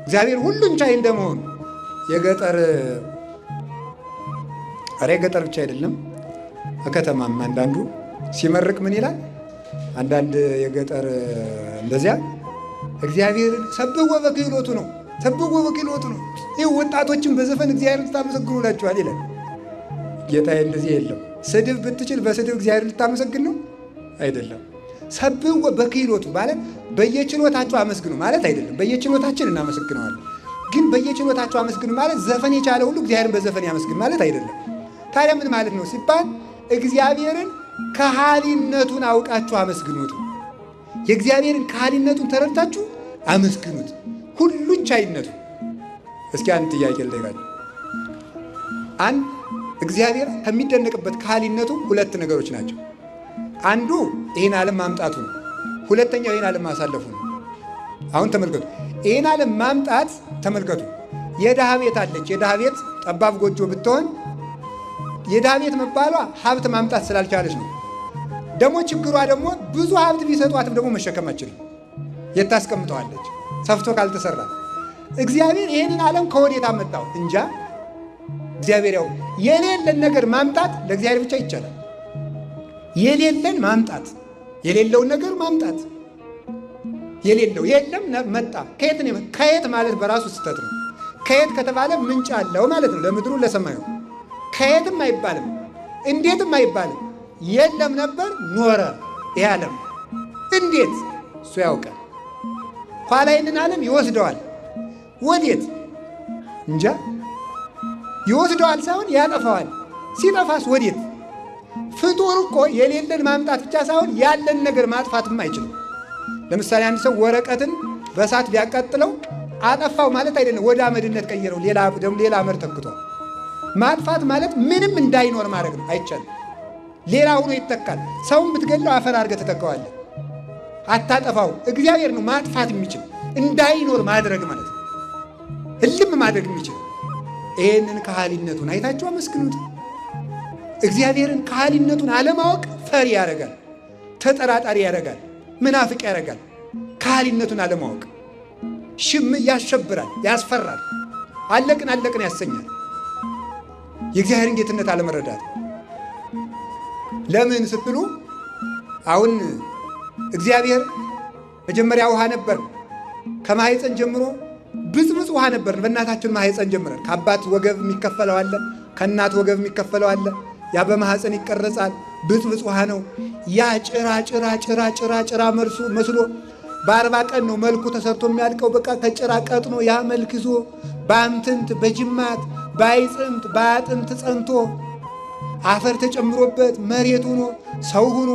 S1: እግዚአብሔር ሁሉን ቻይ እንደመሆኑ የገጠር ኧረ የገጠር ብቻ አይደለም ከተማም አንዳንዱ ሲመርቅ ምን ይላል? አንዳንድ የገጠር እንደዚያ እግዚአብሔርን ሰብህዎ በክህሎቱ ነው፣ ሰብህዎ በክህሎቱ ነው። ይህ ወጣቶችን በዘፈን እግዚአብሔርን ልታመሰግኑላችኋል ይላል። ጌታዬ እንደዚህ የለም። ስድብ ብትችል በስድብ እግዚአብሔርን ልታመሰግን ነው አይደለም። ሰብህዎ በክህሎቱ ማለት በየችሎታቸው አመስግኑ ማለት አይደለም። በየችሎታችን እናመሰግነዋለን። ግን በየችሎታቸው አመስግኑ ማለት ዘፈን የቻለ ሁሉ እግዚአብሔርን በዘፈን ያመስግን ማለት አይደለም። ታዲያ ምን ማለት ነው ሲባል እግዚአብሔርን ከሃሊነቱን አውቃችሁ አመስግኑት። የእግዚአብሔርን ከሃሊነቱን ተረድታችሁ አመስግኑት፣ ሁሉን ቻይነቱ። እስኪ አንድ ጥያቄ ልጠይቃችሁ። አንድ እግዚአብሔር ከሚደነቅበት ከሃሊነቱ ሁለት ነገሮች ናቸው። አንዱ ይህን ዓለም ማምጣቱ ነው። ሁለተኛው ይህን ዓለም ማሳለፉ ነው። አሁን ተመልከቱ፣ ይህን ዓለም ማምጣት ተመልከቱ። የድሃ ቤት አለች። የድሃ ቤት ጠባብ ጎጆ ብትሆን የድሃ ቤት መባሏ ሀብት ማምጣት ስላልቻለች ነው። ደግሞ ችግሯ ደግሞ ብዙ ሀብት ቢሰጧትም ደግሞ መሸከም አትችልም። የት ታስቀምጠዋለች? ሰፍቶ ካልተሰራ። እግዚአብሔር ይህንን ዓለም ከወዴት አመጣው? እንጃ። እግዚአብሔር ያው የሌለን ነገር ማምጣት ለእግዚአብሔር ብቻ ይቻላል። የሌለን ማምጣት፣ የሌለውን ነገር ማምጣት፣ የሌለው የለም መጣ። ከየት ነው? ከየት ማለት በራሱ ስህተት ነው። ከየት ከተባለ ምንጭ አለው ማለት ነው፣ ለምድሩ ለሰማዩ። ከየትም አይባልም፣ እንዴትም አይባልም። የለም ነበር ኖረ። ይህ ዓለም እንዴት እሱ ያውቃል። ኋላ ይህንን ዓለም ይወስደዋል። ወዴት እንጃ። ይወስደዋል ሳይሆን ያጠፋዋል። ሲጠፋስ ወዴት? ፍጡር እኮ የሌለን ማምጣት ብቻ ሳይሆን ያለን ነገር ማጥፋትም አይችልም። ለምሳሌ አንድ ሰው ወረቀትን በእሳት ቢያቃጥለው አጠፋው ማለት አይደለም፣ ወደ አመድነት ቀየረው፣ ሌላ አመድ ተክቷል። ማጥፋት ማለት ምንም እንዳይኖር ማድረግ ነው። አይቻልም። ሌላ ሆኖ ይተካል። ሰውን ብትገለው አፈር አድርገህ ትተካዋለህ፣ አታጠፋው። እግዚአብሔር ነው ማጥፋት የሚችል እንዳይኖር ማድረግ ማለት ነው፣ እልም ማድረግ የሚችል። ይሄንን ከሃሊነቱን አይታችሁ አመስግኑት። እግዚአብሔርን ከሃሊነቱን አለማወቅ ፈሪ ያደርጋል፣ ተጠራጣሪ ያደርጋል፣ ምናፍቅ ያደርጋል። ከሃሊነቱን አለማወቅ ሽም ያሸብራል፣ ያስፈራል፣ አለቅን አለቅን ያሰኛል። የእግዚአብሔርን ጌትነት አለመረዳት ለምን ስትሉ አሁን እግዚአብሔር መጀመሪያ ውሃ ነበር። ከማህፀን ጀምሮ ብጽብጽ ውሃ ነበር። በእናታችን ማህፀን ጀምረን ከአባት ወገብ የሚከፈለው አለ፣ ከእናት ወገብ የሚከፈለው አለ። ያ በማህፀን ይቀረጻል። ብጽብጽ ውሃ ነው። ያ ጭራ ጭራ ጭራ ጭራ ጭራ መልሱ መስሎ በ40 ቀን ነው መልኩ ተሰርቶ የሚያልቀው። በቃ ከጭራ ቀጥኖ ያ መልክ ይዞ በአምትንት በጅማት በአይጽምት በአጥንት ጸንቶ አፈር ተጨምሮበት መሬት ሆኖ ሰው ሆኖ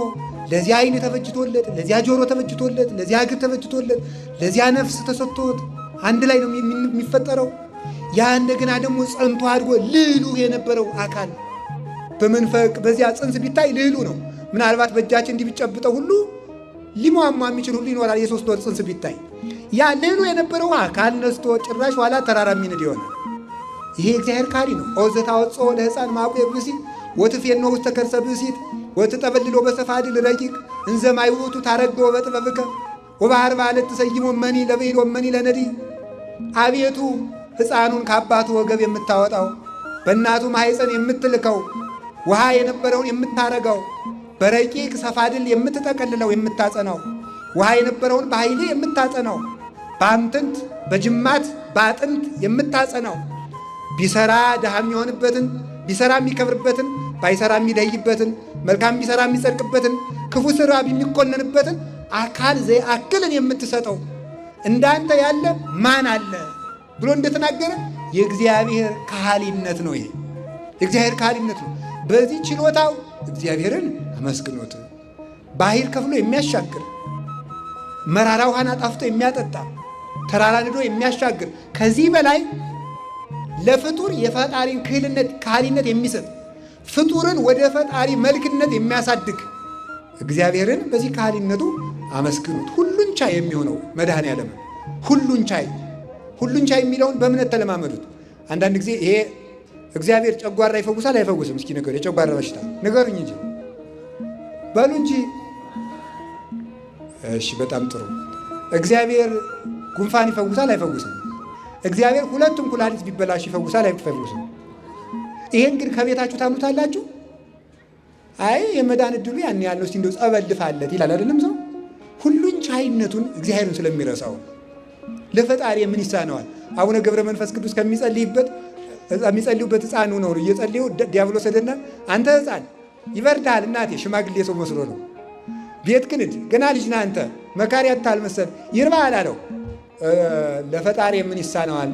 S1: ለዚያ ዓይን ተበጅቶለት፣ ለዚያ ጆሮ ተበጅቶለት፣ ለዚያ እግር ተበጅቶለት፣ ለዚያ ነፍስ ተሰጥቶት አንድ ላይ ነው የሚፈጠረው። ያ እንደገና ደግሞ ጸንቶ አድጎ ልሉ የነበረው አካል በመንፈቅ በዚያ ጽንስ ቢታይ ልሉ ነው። ምናልባት በእጃችን እንዲህ ቢጨብጠው ሁሉ ሊሟሟ የሚችል ሁሉ ይኖራል። የ3 ወር ጽንስ ቢታይ ያ ልሉ የነበረው አካል ነስቶ ጭራሽ ኋላ ተራራ የሚንድ ይሆናል። ይሄ እግዚአብሔር ካሪ ነው። ኦ ዘታወጽኦ ለሕፃን ማዕቆ ብእሲት ወትፌኖ ውስተ ከርሰ ብእሲት ወትጠበልሎ በሰፋድል ረቂቅ እንዘ ማይ ውእቱ ታረግቦ በጥበብከ ወበአርባ ዕለት ትሰይሞ መኒ ለብዒል ወመኒ ለነዲ። አቤቱ ሕፃኑን ከአባቱ ወገብ የምታወጣው በእናቱ ማኅፀን የምትልከው ውሃ የነበረውን የምታረገው በረቂቅ ሰፋድል የምትጠቀልለው የምታጸናው ውሃ የነበረውን በኃይል የምታጸናው በአምጥንት በጅማት በአጥንት የምታጸናው ቢሰራ ድሃ የሚሆንበትን ቢሰራ የሚከብርበትን ባይሰራ የሚደይበትን መልካም ቢሰራ የሚጸድቅበትን ክፉ ስራ የሚኮነንበትን አካል ዘያክልን የምትሰጠው እንዳንተ ያለ ማን አለ ብሎ እንደተናገረ የእግዚአብሔር ካህሊነት ነው። ይሄ የእግዚአብሔር ካህሊነት ነው። በዚህ ችሎታው እግዚአብሔርን አመስግኖት። ባህር ከፍሎ የሚያሻግር፣ መራራ ውሃን አጣፍጦ የሚያጠጣ፣ ተራራ ንዶ የሚያሻግር፣ ከዚህ በላይ ለፍጡር የፈጣሪን ክህልነት ካህሊነት የሚሰጥ፣ ፍጡርን ወደ ፈጣሪ መልክነት የሚያሳድግ እግዚአብሔርን በዚህ ካህሊነቱ አመስግኑት። ሁሉን ቻይ የሚሆነው መድኃኔዓለም ሁሉን ቻይ፣ ሁሉን ቻይ የሚለውን በእምነት ተለማመዱት። አንዳንድ ጊዜ ይሄ እግዚአብሔር ጨጓራ ይፈውሳል አይፈውስም? እስኪ ንገሩ። የጨጓራ በሽታ ንገሩኝ እንጂ፣ በሉ እንጂ። እሺ፣ በጣም ጥሩ። እግዚአብሔር ጉንፋን ይፈውሳል አይፈውስም? እግዚአብሔር ሁለቱም ኩላሊት ቢበላሽ ይፈውሳል አይፈውስም? ይሄን ግን ከቤታችሁ ታምኑታላችሁ? አይ የመዳን እድሉ ያን ያለው እስቲ እንደው ጸበል ድፋለት ይላል አይደለም ሰው? ሁሉን ቻይነቱን እግዚአብሔርን ስለሚረሳው ለፈጣሪ ምን ይሳነዋል? አቡነ ገብረ መንፈስ ቅዱስ ከሚጸልዩበት ሕፃን ነው እየጸለዩ ዲያብሎስ ሄደና አንተ ሕፃን ይበርዳል እናቴ፣ ሽማግሌ ሰው መስሎ ነው። ቤት ክንድ ገና ልጅ ነህ አንተ፣ መካሪ አታል መሰል ይርባሃል አለው። ለፈጣሪ ምን ይሳነዋል?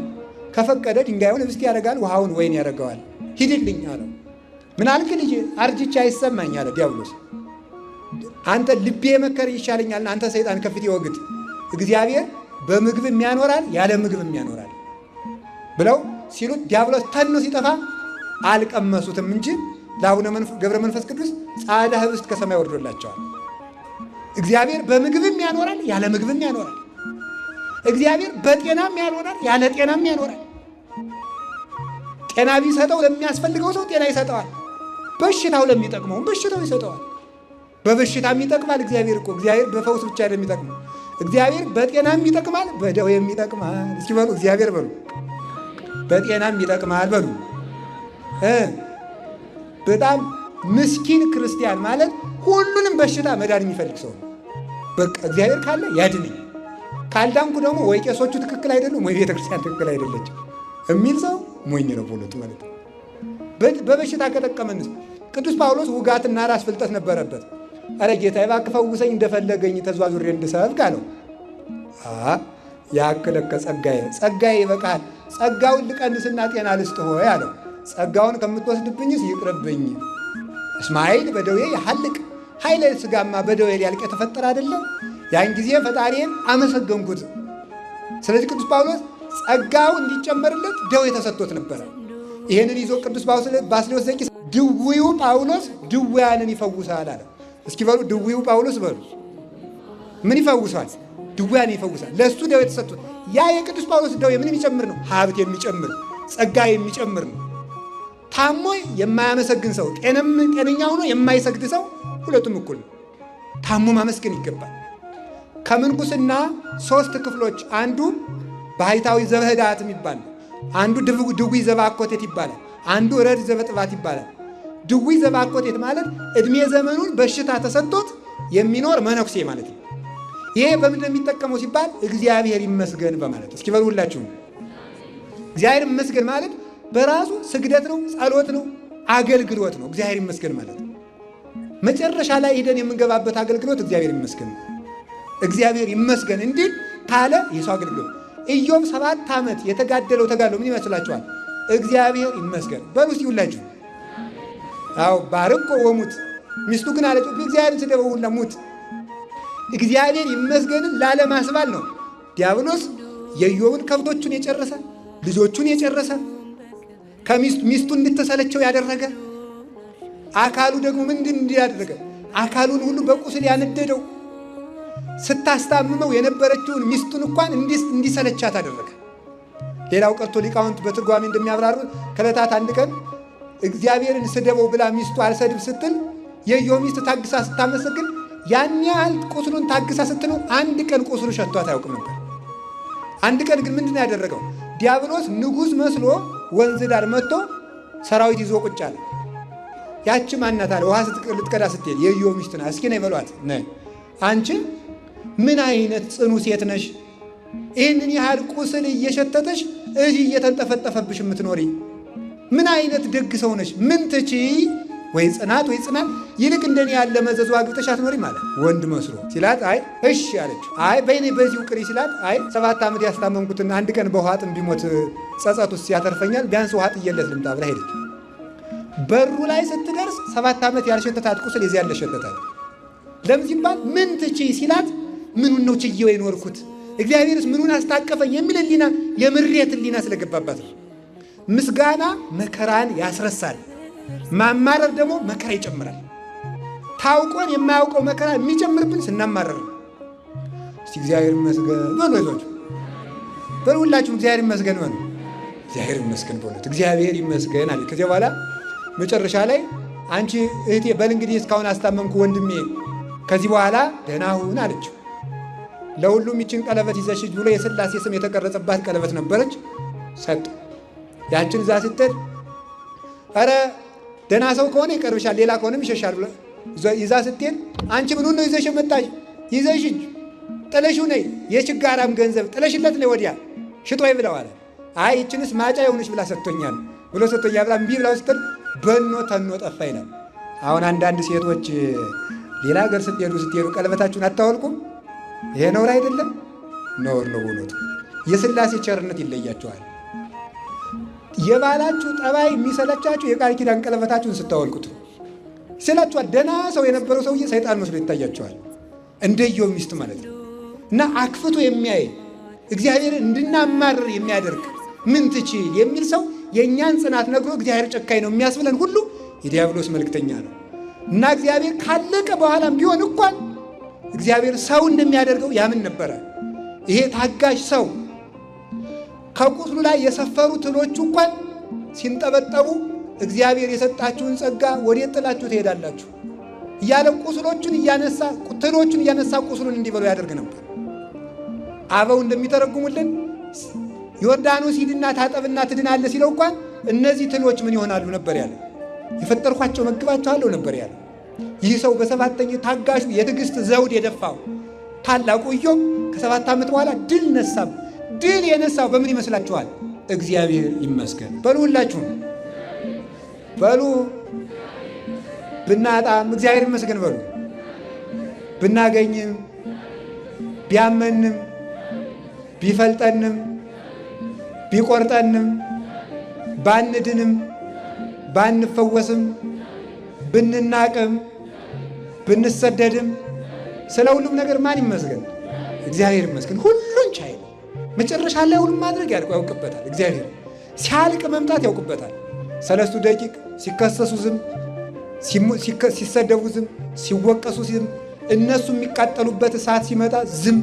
S1: ከፈቀደ ድንጋዩን ህብስት ያደርጋል፣ ውሃውን ወይን ያደርገዋል። ሂድልኝ አለው። ምን አልክ ልጄ? አርጅቼ አይሰማኝ አለ ዲያብሎስ። አንተ ልቤ የመከረኝ ይሻለኛል፣ አንተ ሰይጣን ከፊቴ ወግድ። እግዚአብሔር በምግብም ያኖራል፣ ያለ ምግብም ያኖራል ብለው ሲሉት ዲያብሎስ ተኖ ሲጠፋ አልቀመሱትም እንጂ ለአቡነ ገብረ መንፈስ ቅዱስ ጻዕዳ ህብስት ከሰማይ ወርዶላቸዋል። እግዚአብሔር በምግብም ያኖራል፣ ያለ ምግብም ያኖራል። እግዚአብሔር በጤናም ያኖራል፣ ያለ ጤናም ያኖራል። ጤና ቢሰጠው ለሚያስፈልገው ሰው ጤና ይሰጠዋል። በሽታው ለሚጠቅመውም በሽታው ይሰጠዋል። በበሽታም ይጠቅማል። እግዚአብሔር እኮ እግዚአብሔር በፈውስ ብቻ አይደለም የሚጠቅመው። እግዚአብሔር በጤናም ይጠቅማል፣ በደዌም ይጠቅማል። እስኪ በሉ እግዚአብሔር በሉ። በጤናም ይጠቅማል በሉ። በጣም ምስኪን ክርስቲያን ማለት ሁሉንም በሽታ መዳን የሚፈልግ ሰው ነው። በቃ እግዚአብሔር ካለ ያድነኝ፣ ካልዳንኩ ደግሞ ወይ ቄሶቹ ትክክል አይደሉም ወይ ቤተክርስቲያን ትክክል አይደለችም የሚል ሰው ሞኝ ነው በእውነቱ ማለት ነው። በበሽታ ከጠቀመንስ ቅዱስ ጳውሎስ ውጋትና ራስ ፍልጠት ነበረበት። አረ ጌታ እባክህ ፈውሰኝ እንደፈለገኝ ተዟዙሬ እንድሰብክ አለው። ያክለከ ጸጋዬ፣ ጸጋዬ ይበቃል፣ ጸጋውን ልቀንስና ጤና ልስጥህ ሆይ አለው። ጸጋውን ከምትወስድብኝስ ይቅርብኝ። እስማኤል በደዌ ያሐልቅ፣ ኃይለ ሥጋማ በደዌ ሊያልቅ የተፈጠረ አይደለም። ያን ጊዜ ፈጣሪን አመሰገንኩት። ስለዚህ ቅዱስ ጳውሎስ ጸጋው እንዲጨመርለት ደዌ ተሰጥቶት ነበረ። ይሄንን ይዞ ቅዱስ ባስልዮስ ዘቂሳርያ ድውዩ ጳውሎስ ድውያንን ይፈውሳል አለ። እስኪ በሉ ድውዩ ጳውሎስ በሉ። ምን ይፈውሳል? ድውያን ይፈውሳል። ለሱ ደዌ ተሰጥቶት ያ የቅዱስ ጳውሎስ ደዌ ምን የሚጨምር ነው? ሀብት የሚጨምር፣ ጸጋ የሚጨምር ነው። ታሞ የማያመሰግን ሰው፣ ጤነኛ ሆኖ የማይሰግድ ሰው ሁለቱም እኩል ነው። ታሞ ማመስገን ይገባል። ከምንኩስና ሶስት ክፍሎች አንዱ ባህታዊ ዘበህዳት የሚባል ነው። አንዱ ድውይ ዘባኮቴት ይባላል። አንዱ ረድ ዘበጥባት ይባላል። ድውይ ዘባኮቴት ማለት እድሜ ዘመኑን በሽታ ተሰጥቶት የሚኖር መነኩሴ ማለት ነው። ይሄ በምንድን ነው የሚጠቀመው ሲባል እግዚአብሔር ይመስገን በማለት። እስኪ በሉ ሁላችሁም እግዚአብሔር ይመስገን ማለት በራሱ ስግደት ነው፣ ጸሎት ነው፣ አገልግሎት ነው። እግዚአብሔር ይመስገን ማለት መጨረሻ ላይ ሄደን የምንገባበት አገልግሎት እግዚአብሔር ይመስገን ነው። እግዚአብሔር ይመስገን እንዲል ካለ የሰው አገልግሎት ኢዮብ 7 ዓመት የተጋደለው ተጋድሎ ምን ይመስላችኋል? እግዚአብሔር ይመስገን በሉ እስኪ ሁላችሁ። አዎ ባርኮ ወሙት። ሚስቱ ግን አለችው እግዚአብሔርን ስደበው ሁላ ሙት። እግዚአብሔር ይመስገንን ላለማስባል ነው። ዲያብሎስ የኢዮብን ከብቶቹን የጨረሰ፣ ልጆቹን የጨረሰ፣ ከሚስቱ ሚስቱ እንድትሰለቸው ያደረገ፣ አካሉ ደግሞ ምንድን እንዲያደረገ አካሉን ሁሉ በቁስል ያነደደው፣ ስታስታምመው የነበረችውን ሚስቱን እንኳን እንዲሰለቻት አደረገ። ሌላው ቀርቶ ሊቃውንት በትርጓሜ እንደሚያብራሩት ከዕለታት አንድ ቀን እግዚአብሔርን ስደበው ብላ ሚስቱ አልሰድብ ስትል የኢዮብ ሚስት ታግሳ ስታመሰግን ያን ያህል ቁስሉን ታግሳ ስትኖር አንድ ቀን ቁስሉ ሸቷት አያውቅም ነበር። አንድ ቀን ግን ምንድን ነው ያደረገው? ዲያብሎስ ንጉሥ መስሎ ወንዝ ዳር መጥቶ ሰራዊት ይዞ ቁጭ አለ። ያቺ ማናት አለ ውሃ ልትቀዳ ስትሄድ የኢዮብ ሚስት ናት። እስኪ ነይ በሏት። ነይ አንቺ ምን አይነት ጽኑ ሴት ነሽ? ይህንን ያህል ቁስል እየሸተተሽ እዚህ እየተንጠፈጠፈብሽ የምትኖሪ ምን አይነት ደግ ሰው ነሽ? ምን ትቺ ወይ ጽናት ወይ ጽናት፣ ይልቅ እንደኔ ያለ መዘዙ አግብተሽ አትኖሪም አለ ወንድ መስሎ ሲላት፣ አይ እሺ አለችው። አይ በይኔ በዚሁ ቅሪ ሲላት፣ አይ 7 ዓመት ያስታመምኩትን አንድ ቀን በውሃ ጥም ቢሞት ጸጸት ውስጥ ያተርፈኛል፣ ቢያንስ ውሃ ጥዬለት ልምጣ ብላ ሄደች። በሩ ላይ ስትደርስ 7 ዓመት ያልሸተታት ቁስል የዚያ ያለ ሸተታት። ለምን ሲባል ምን ትችይ ሲላት፣ ምኑን ነው ችዬው የኖርኩት፣ እግዚአብሔርስ ምኑን አስታቀፈኝ የሚል ህሊና፣ የምሬት ህሊና ስለገባባት ነው። ምስጋና መከራን ያስረሳል። ማማረር ደግሞ መከራ ይጨምራል። ታውቆን የማያውቀው መከራ የሚጨምርብን ስናማረር ነው። እስቲ እግዚአብሔር ይመስገን በሉ፣ አይዟችሁ በሉ፣ ሁላችሁም እግዚአብሔር ይመስገን በሉ። እግዚአብሔር ይመስገን በሉት። እግዚአብሔር ይመስገን አለ። ከዚያ በኋላ መጨረሻ ላይ አንቺ እህቴ በል እንግዲህ እስካሁን አስታመምኩ ወንድሜ፣ ከዚህ በኋላ ደህና ሁን አለችው። ለሁሉም ይችን ቀለበት ይዘሽ ሂጂ ብሎ የሥላሴ ስም የተቀረጸባት ቀለበት ነበረች፣ ሰጥ። ያችን እዛ ስትሄድ ኧረ ደህና ሰው ከሆነ ይቀርብሻል፣ ሌላ ከሆነም ይሸሻል ብሎ ይዛ ስትሄድ አንቺ ምኑን ነው ይዘሽ የመጣሽ? ይዘሽ ሂጂ፣ ጥለሽው ነይ፣ የችጋራም ገንዘብ ጥለሽለት ነይ፣ ወዲያ ሽጦ ይብለዋል። አይ ይችንስ ማጫ የሆነች ብላ ሰጥቶኛል ብሎ ሰጥቶኛል ብላ እምቢ ብላው ስትል በኖ ተኖ ጠፋ ይላል። አሁን አንዳንድ ሴቶች ሌላ ሀገር ስትሄዱ ቀለበታችሁን አታወልቁም? ይሄ ነውር አይደለም? ነውር ነው በእውነቱ። የሥላሴ ቸርነት ይለያቸዋል። የባላችሁ ጠባይ የሚሰለቻችሁ የቃል ኪዳን ቀለበታችሁን ስታወልቁት ይሰላችኋል። ደህና ሰው የነበረው ሰውዬ ሰይጣን መስሎ ይታያቸዋል። እንደ ኢዮብ ሚስት ማለት ነው። እና አክፍቶ የሚያይ፣ እግዚአብሔርን እንድናማርር የሚያደርግ፣ ምን ትችል የሚል ሰው የእኛን ጽናት ነግሮ እግዚአብሔር ጨካኝ ነው የሚያስብለን ሁሉ የዲያብሎስ መልእክተኛ ነው። እና እግዚአብሔር ካለቀ በኋላም ቢሆን እንኳን እግዚአብሔር ሰው እንደሚያደርገው ያምን ነበረ። ይሄ ታጋሽ ሰው ከቁስሉ ላይ የሰፈሩ ትሎቹ እንኳን ሲንጠበጠቡ እግዚአብሔር የሰጣችሁን ጸጋ ወዴት ጥላችሁ ትሄዳላችሁ እያለ ቁስሎቹን እያነሳ፣ ትሎቹን እያነሳ ቁስሉን እንዲበሉ ያደርግ ነበር። አበው እንደሚተረጉሙልን ዮርዳኖስ ሂድና ታጠብና ትድናለህ ሲለው እንኳን እነዚህ ትሎች ምን ይሆናሉ ነበር ያለ። የፈጠርኳቸው መግባቸዋለሁ ነበር ያለ። ይህ ሰው በሰባተኛ ታጋሹ የትዕግስት ዘውድ የደፋው ታላቁ ኢዮብ ከ7 ዓመት በኋላ ድል ነሳም። ድል የነሳው በምን ይመስላችኋል? እግዚአብሔር ይመስገን በሉ፣ ሁላችሁም በሉ። ብናጣም እግዚአብሔር ይመስገን በሉ። ብናገኝም፣ ቢያመንም፣ ቢፈልጠንም፣ ቢቆርጠንም፣ ባንድንም፣ ባንፈወስም፣ ብንናቅም፣ ብንሰደድም ስለ ሁሉም ነገር ማን ይመስገን? እግዚአብሔር ይመስገን። ሁሉን ቻይ ነው። መጨረሻ ላይ ሁሉም ማድረግ ያውቅበታል። እግዚአብሔር ሲያልቅ መምጣት ያውቅበታል። ሰለስቱ ደቂቅ ሲከሰሱ ዝም፣ ሲሰደቡ ዝም፣ ሲወቀሱ ዝም፣ እነሱ የሚቃጠሉበት እሳት ሲመጣ ዝም፣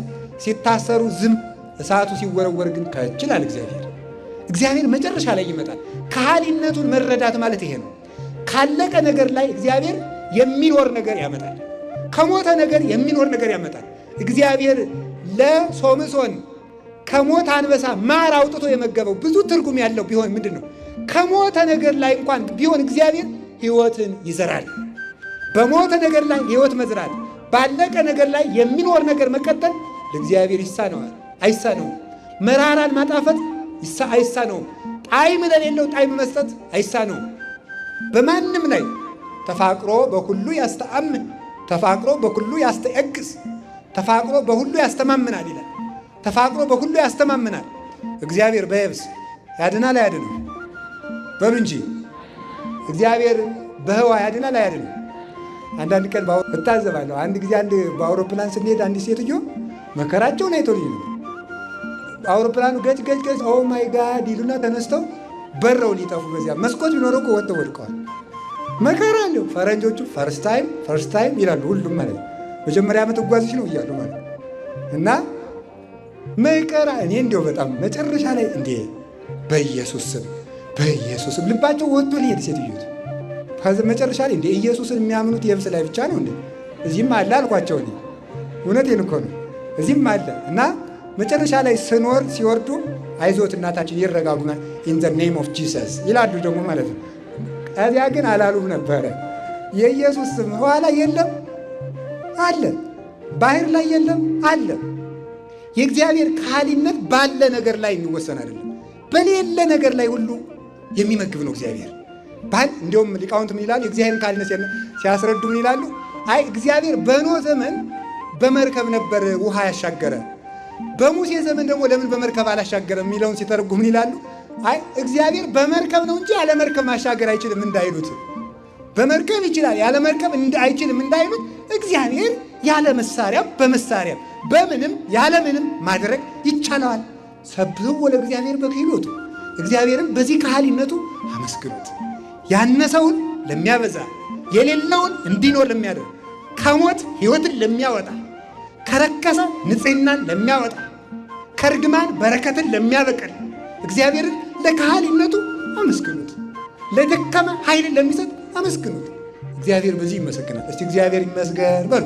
S1: ሲታሰሩ ዝም፣ እሳቱ ሲወረወር ግን ከች ይላል እግዚአብሔር። እግዚአብሔር መጨረሻ ላይ ይመጣል። ከሃሊነቱን መረዳት ማለት ይሄ ነው። ካለቀ ነገር ላይ እግዚአብሔር የሚኖር ነገር ያመጣል። ከሞተ ነገር የሚኖር ነገር ያመጣል። እግዚአብሔር ለሶምሶን ከሞተ አንበሳ ማር አውጥቶ የመገበው ብዙ ትርጉም ያለው ቢሆን ምንድን ነው? ከሞተ ነገር ላይ እንኳን ቢሆን እግዚአብሔር ሕይወትን ይዘራል። በሞተ ነገር ላይ ሕይወት መዝራት፣ ባለቀ ነገር ላይ የሚኖር ነገር መቀጠል ለእግዚአብሔር ይሳነዋል? አይሳነውም። መራራን ማጣፈጥ አይሳነውም። ጣዕም ለሌለው ጣዕም መስጠት አይሳነውም። በማንም ላይ ተፋቅሮ በኩሉ ያስተአምን፣ ተፋቅሮ በኩሉ ያስተዕግስ፣ ተፋቅሮ በሁሉ ያስተማምናል ይላል። ተፋቅሮ በሁሉ ያስተማምናል። እግዚአብሔር በየብስ ያድናል አያድንም? በሉ እንጂ፣ እግዚአብሔር በህዋ ያድናል አያድንም? አንዳንድ ቀን እታዘባለሁ። አንድ ጊዜ አንድ በአውሮፕላን ስንሄድ አንዲት ሴትዮ መከራቸውን አይቶልኝ ነው። አውሮፕላኑ ገጭ ገጭ ገጭ፣ oh my God ይሉና ተነስተው በረው ሊጠፉ በዚያ መስኮት ቢኖረው እኮ ወጥተው ወድቀዋል። መከራ አለው። ፈረንጆቹ first time, first time ይላሉ ሁሉም ማለት ነው። መጀመሪያ ዓመት እጓዝሽ ነው እያሉ ማለት እና መከራ። እኔ እንዲያው በጣም መጨረሻ ላይ እንዴ በኢየሱስ ስም፣ በኢየሱስ ስም፣ ልባቸው ወጥቶ ሊሄድ ሴትዮት መጨረሻ ላይ እንዴ ኢየሱስን የሚያምኑት የብስ ላይ ብቻ ነው እንዴ? እዚህም አለ አልኳቸው። እኔ እውነቴን እኮ ነው፣ እዚህም አለ። እና መጨረሻ ላይ ስኖር ሲወርዱ አይዞት እናታችን ይረጋጉና in the name of Jesus ይላሉ ደግሞ ማለት ነው። ከዚያ ግን አላሉም ነበረ። የኢየሱስ ስም ኋላ የለም አለ፣ ባህር ላይ የለም አለ። የእግዚአብሔር ከሃሊነት ባለ ነገር ላይ የሚወሰን አይደለም። በሌለ ነገር ላይ ሁሉ የሚመግብ ነው እግዚአብሔር። ባህል እንዲሁም ሊቃውንት ምን ይላሉ? የእግዚአብሔርን ከሃሊነት ሲያስረዱ ምን ይላሉ? አይ እግዚአብሔር በኖህ ዘመን በመርከብ ነበር ውሃ ያሻገረ፣ በሙሴ ዘመን ደግሞ ለምን በመርከብ አላሻገረም የሚለውን ሲተረጉም ምን ይላሉ? አይ እግዚአብሔር በመርከብ ነው እንጂ ያለ መርከብ ማሻገር አይችልም እንዳይሉት፣ በመርከብ ይችላል ያለ መርከብ አይችልም እንዳይሉት፣ እግዚአብሔር ያለ መሳሪያም በመሳሪያም በምንም ያለ ምንም ማድረግ ይቻለዋል። ሰብሕዎ ለእግዚአብሔር በክህሎቱ፣ እግዚአብሔርም በዚህ ከሃሊነቱ አመስግኑት። ያነሰውን ለሚያበዛ፣ የሌለውን እንዲኖር ለሚያደርግ፣ ከሞት ሕይወትን ለሚያወጣ፣ ከረከሰ ንጽሕናን ለሚያወጣ፣ ከርግማን በረከትን ለሚያበቅል እግዚአብሔርን ለከሃሊነቱ አመስግኑት። ለደከመ ኃይልን ለሚሰጥ አመስግኑት። እግዚአብሔር በዚህ ይመሰግናል። እስቲ እግዚአብሔር ይመስገን በሉ።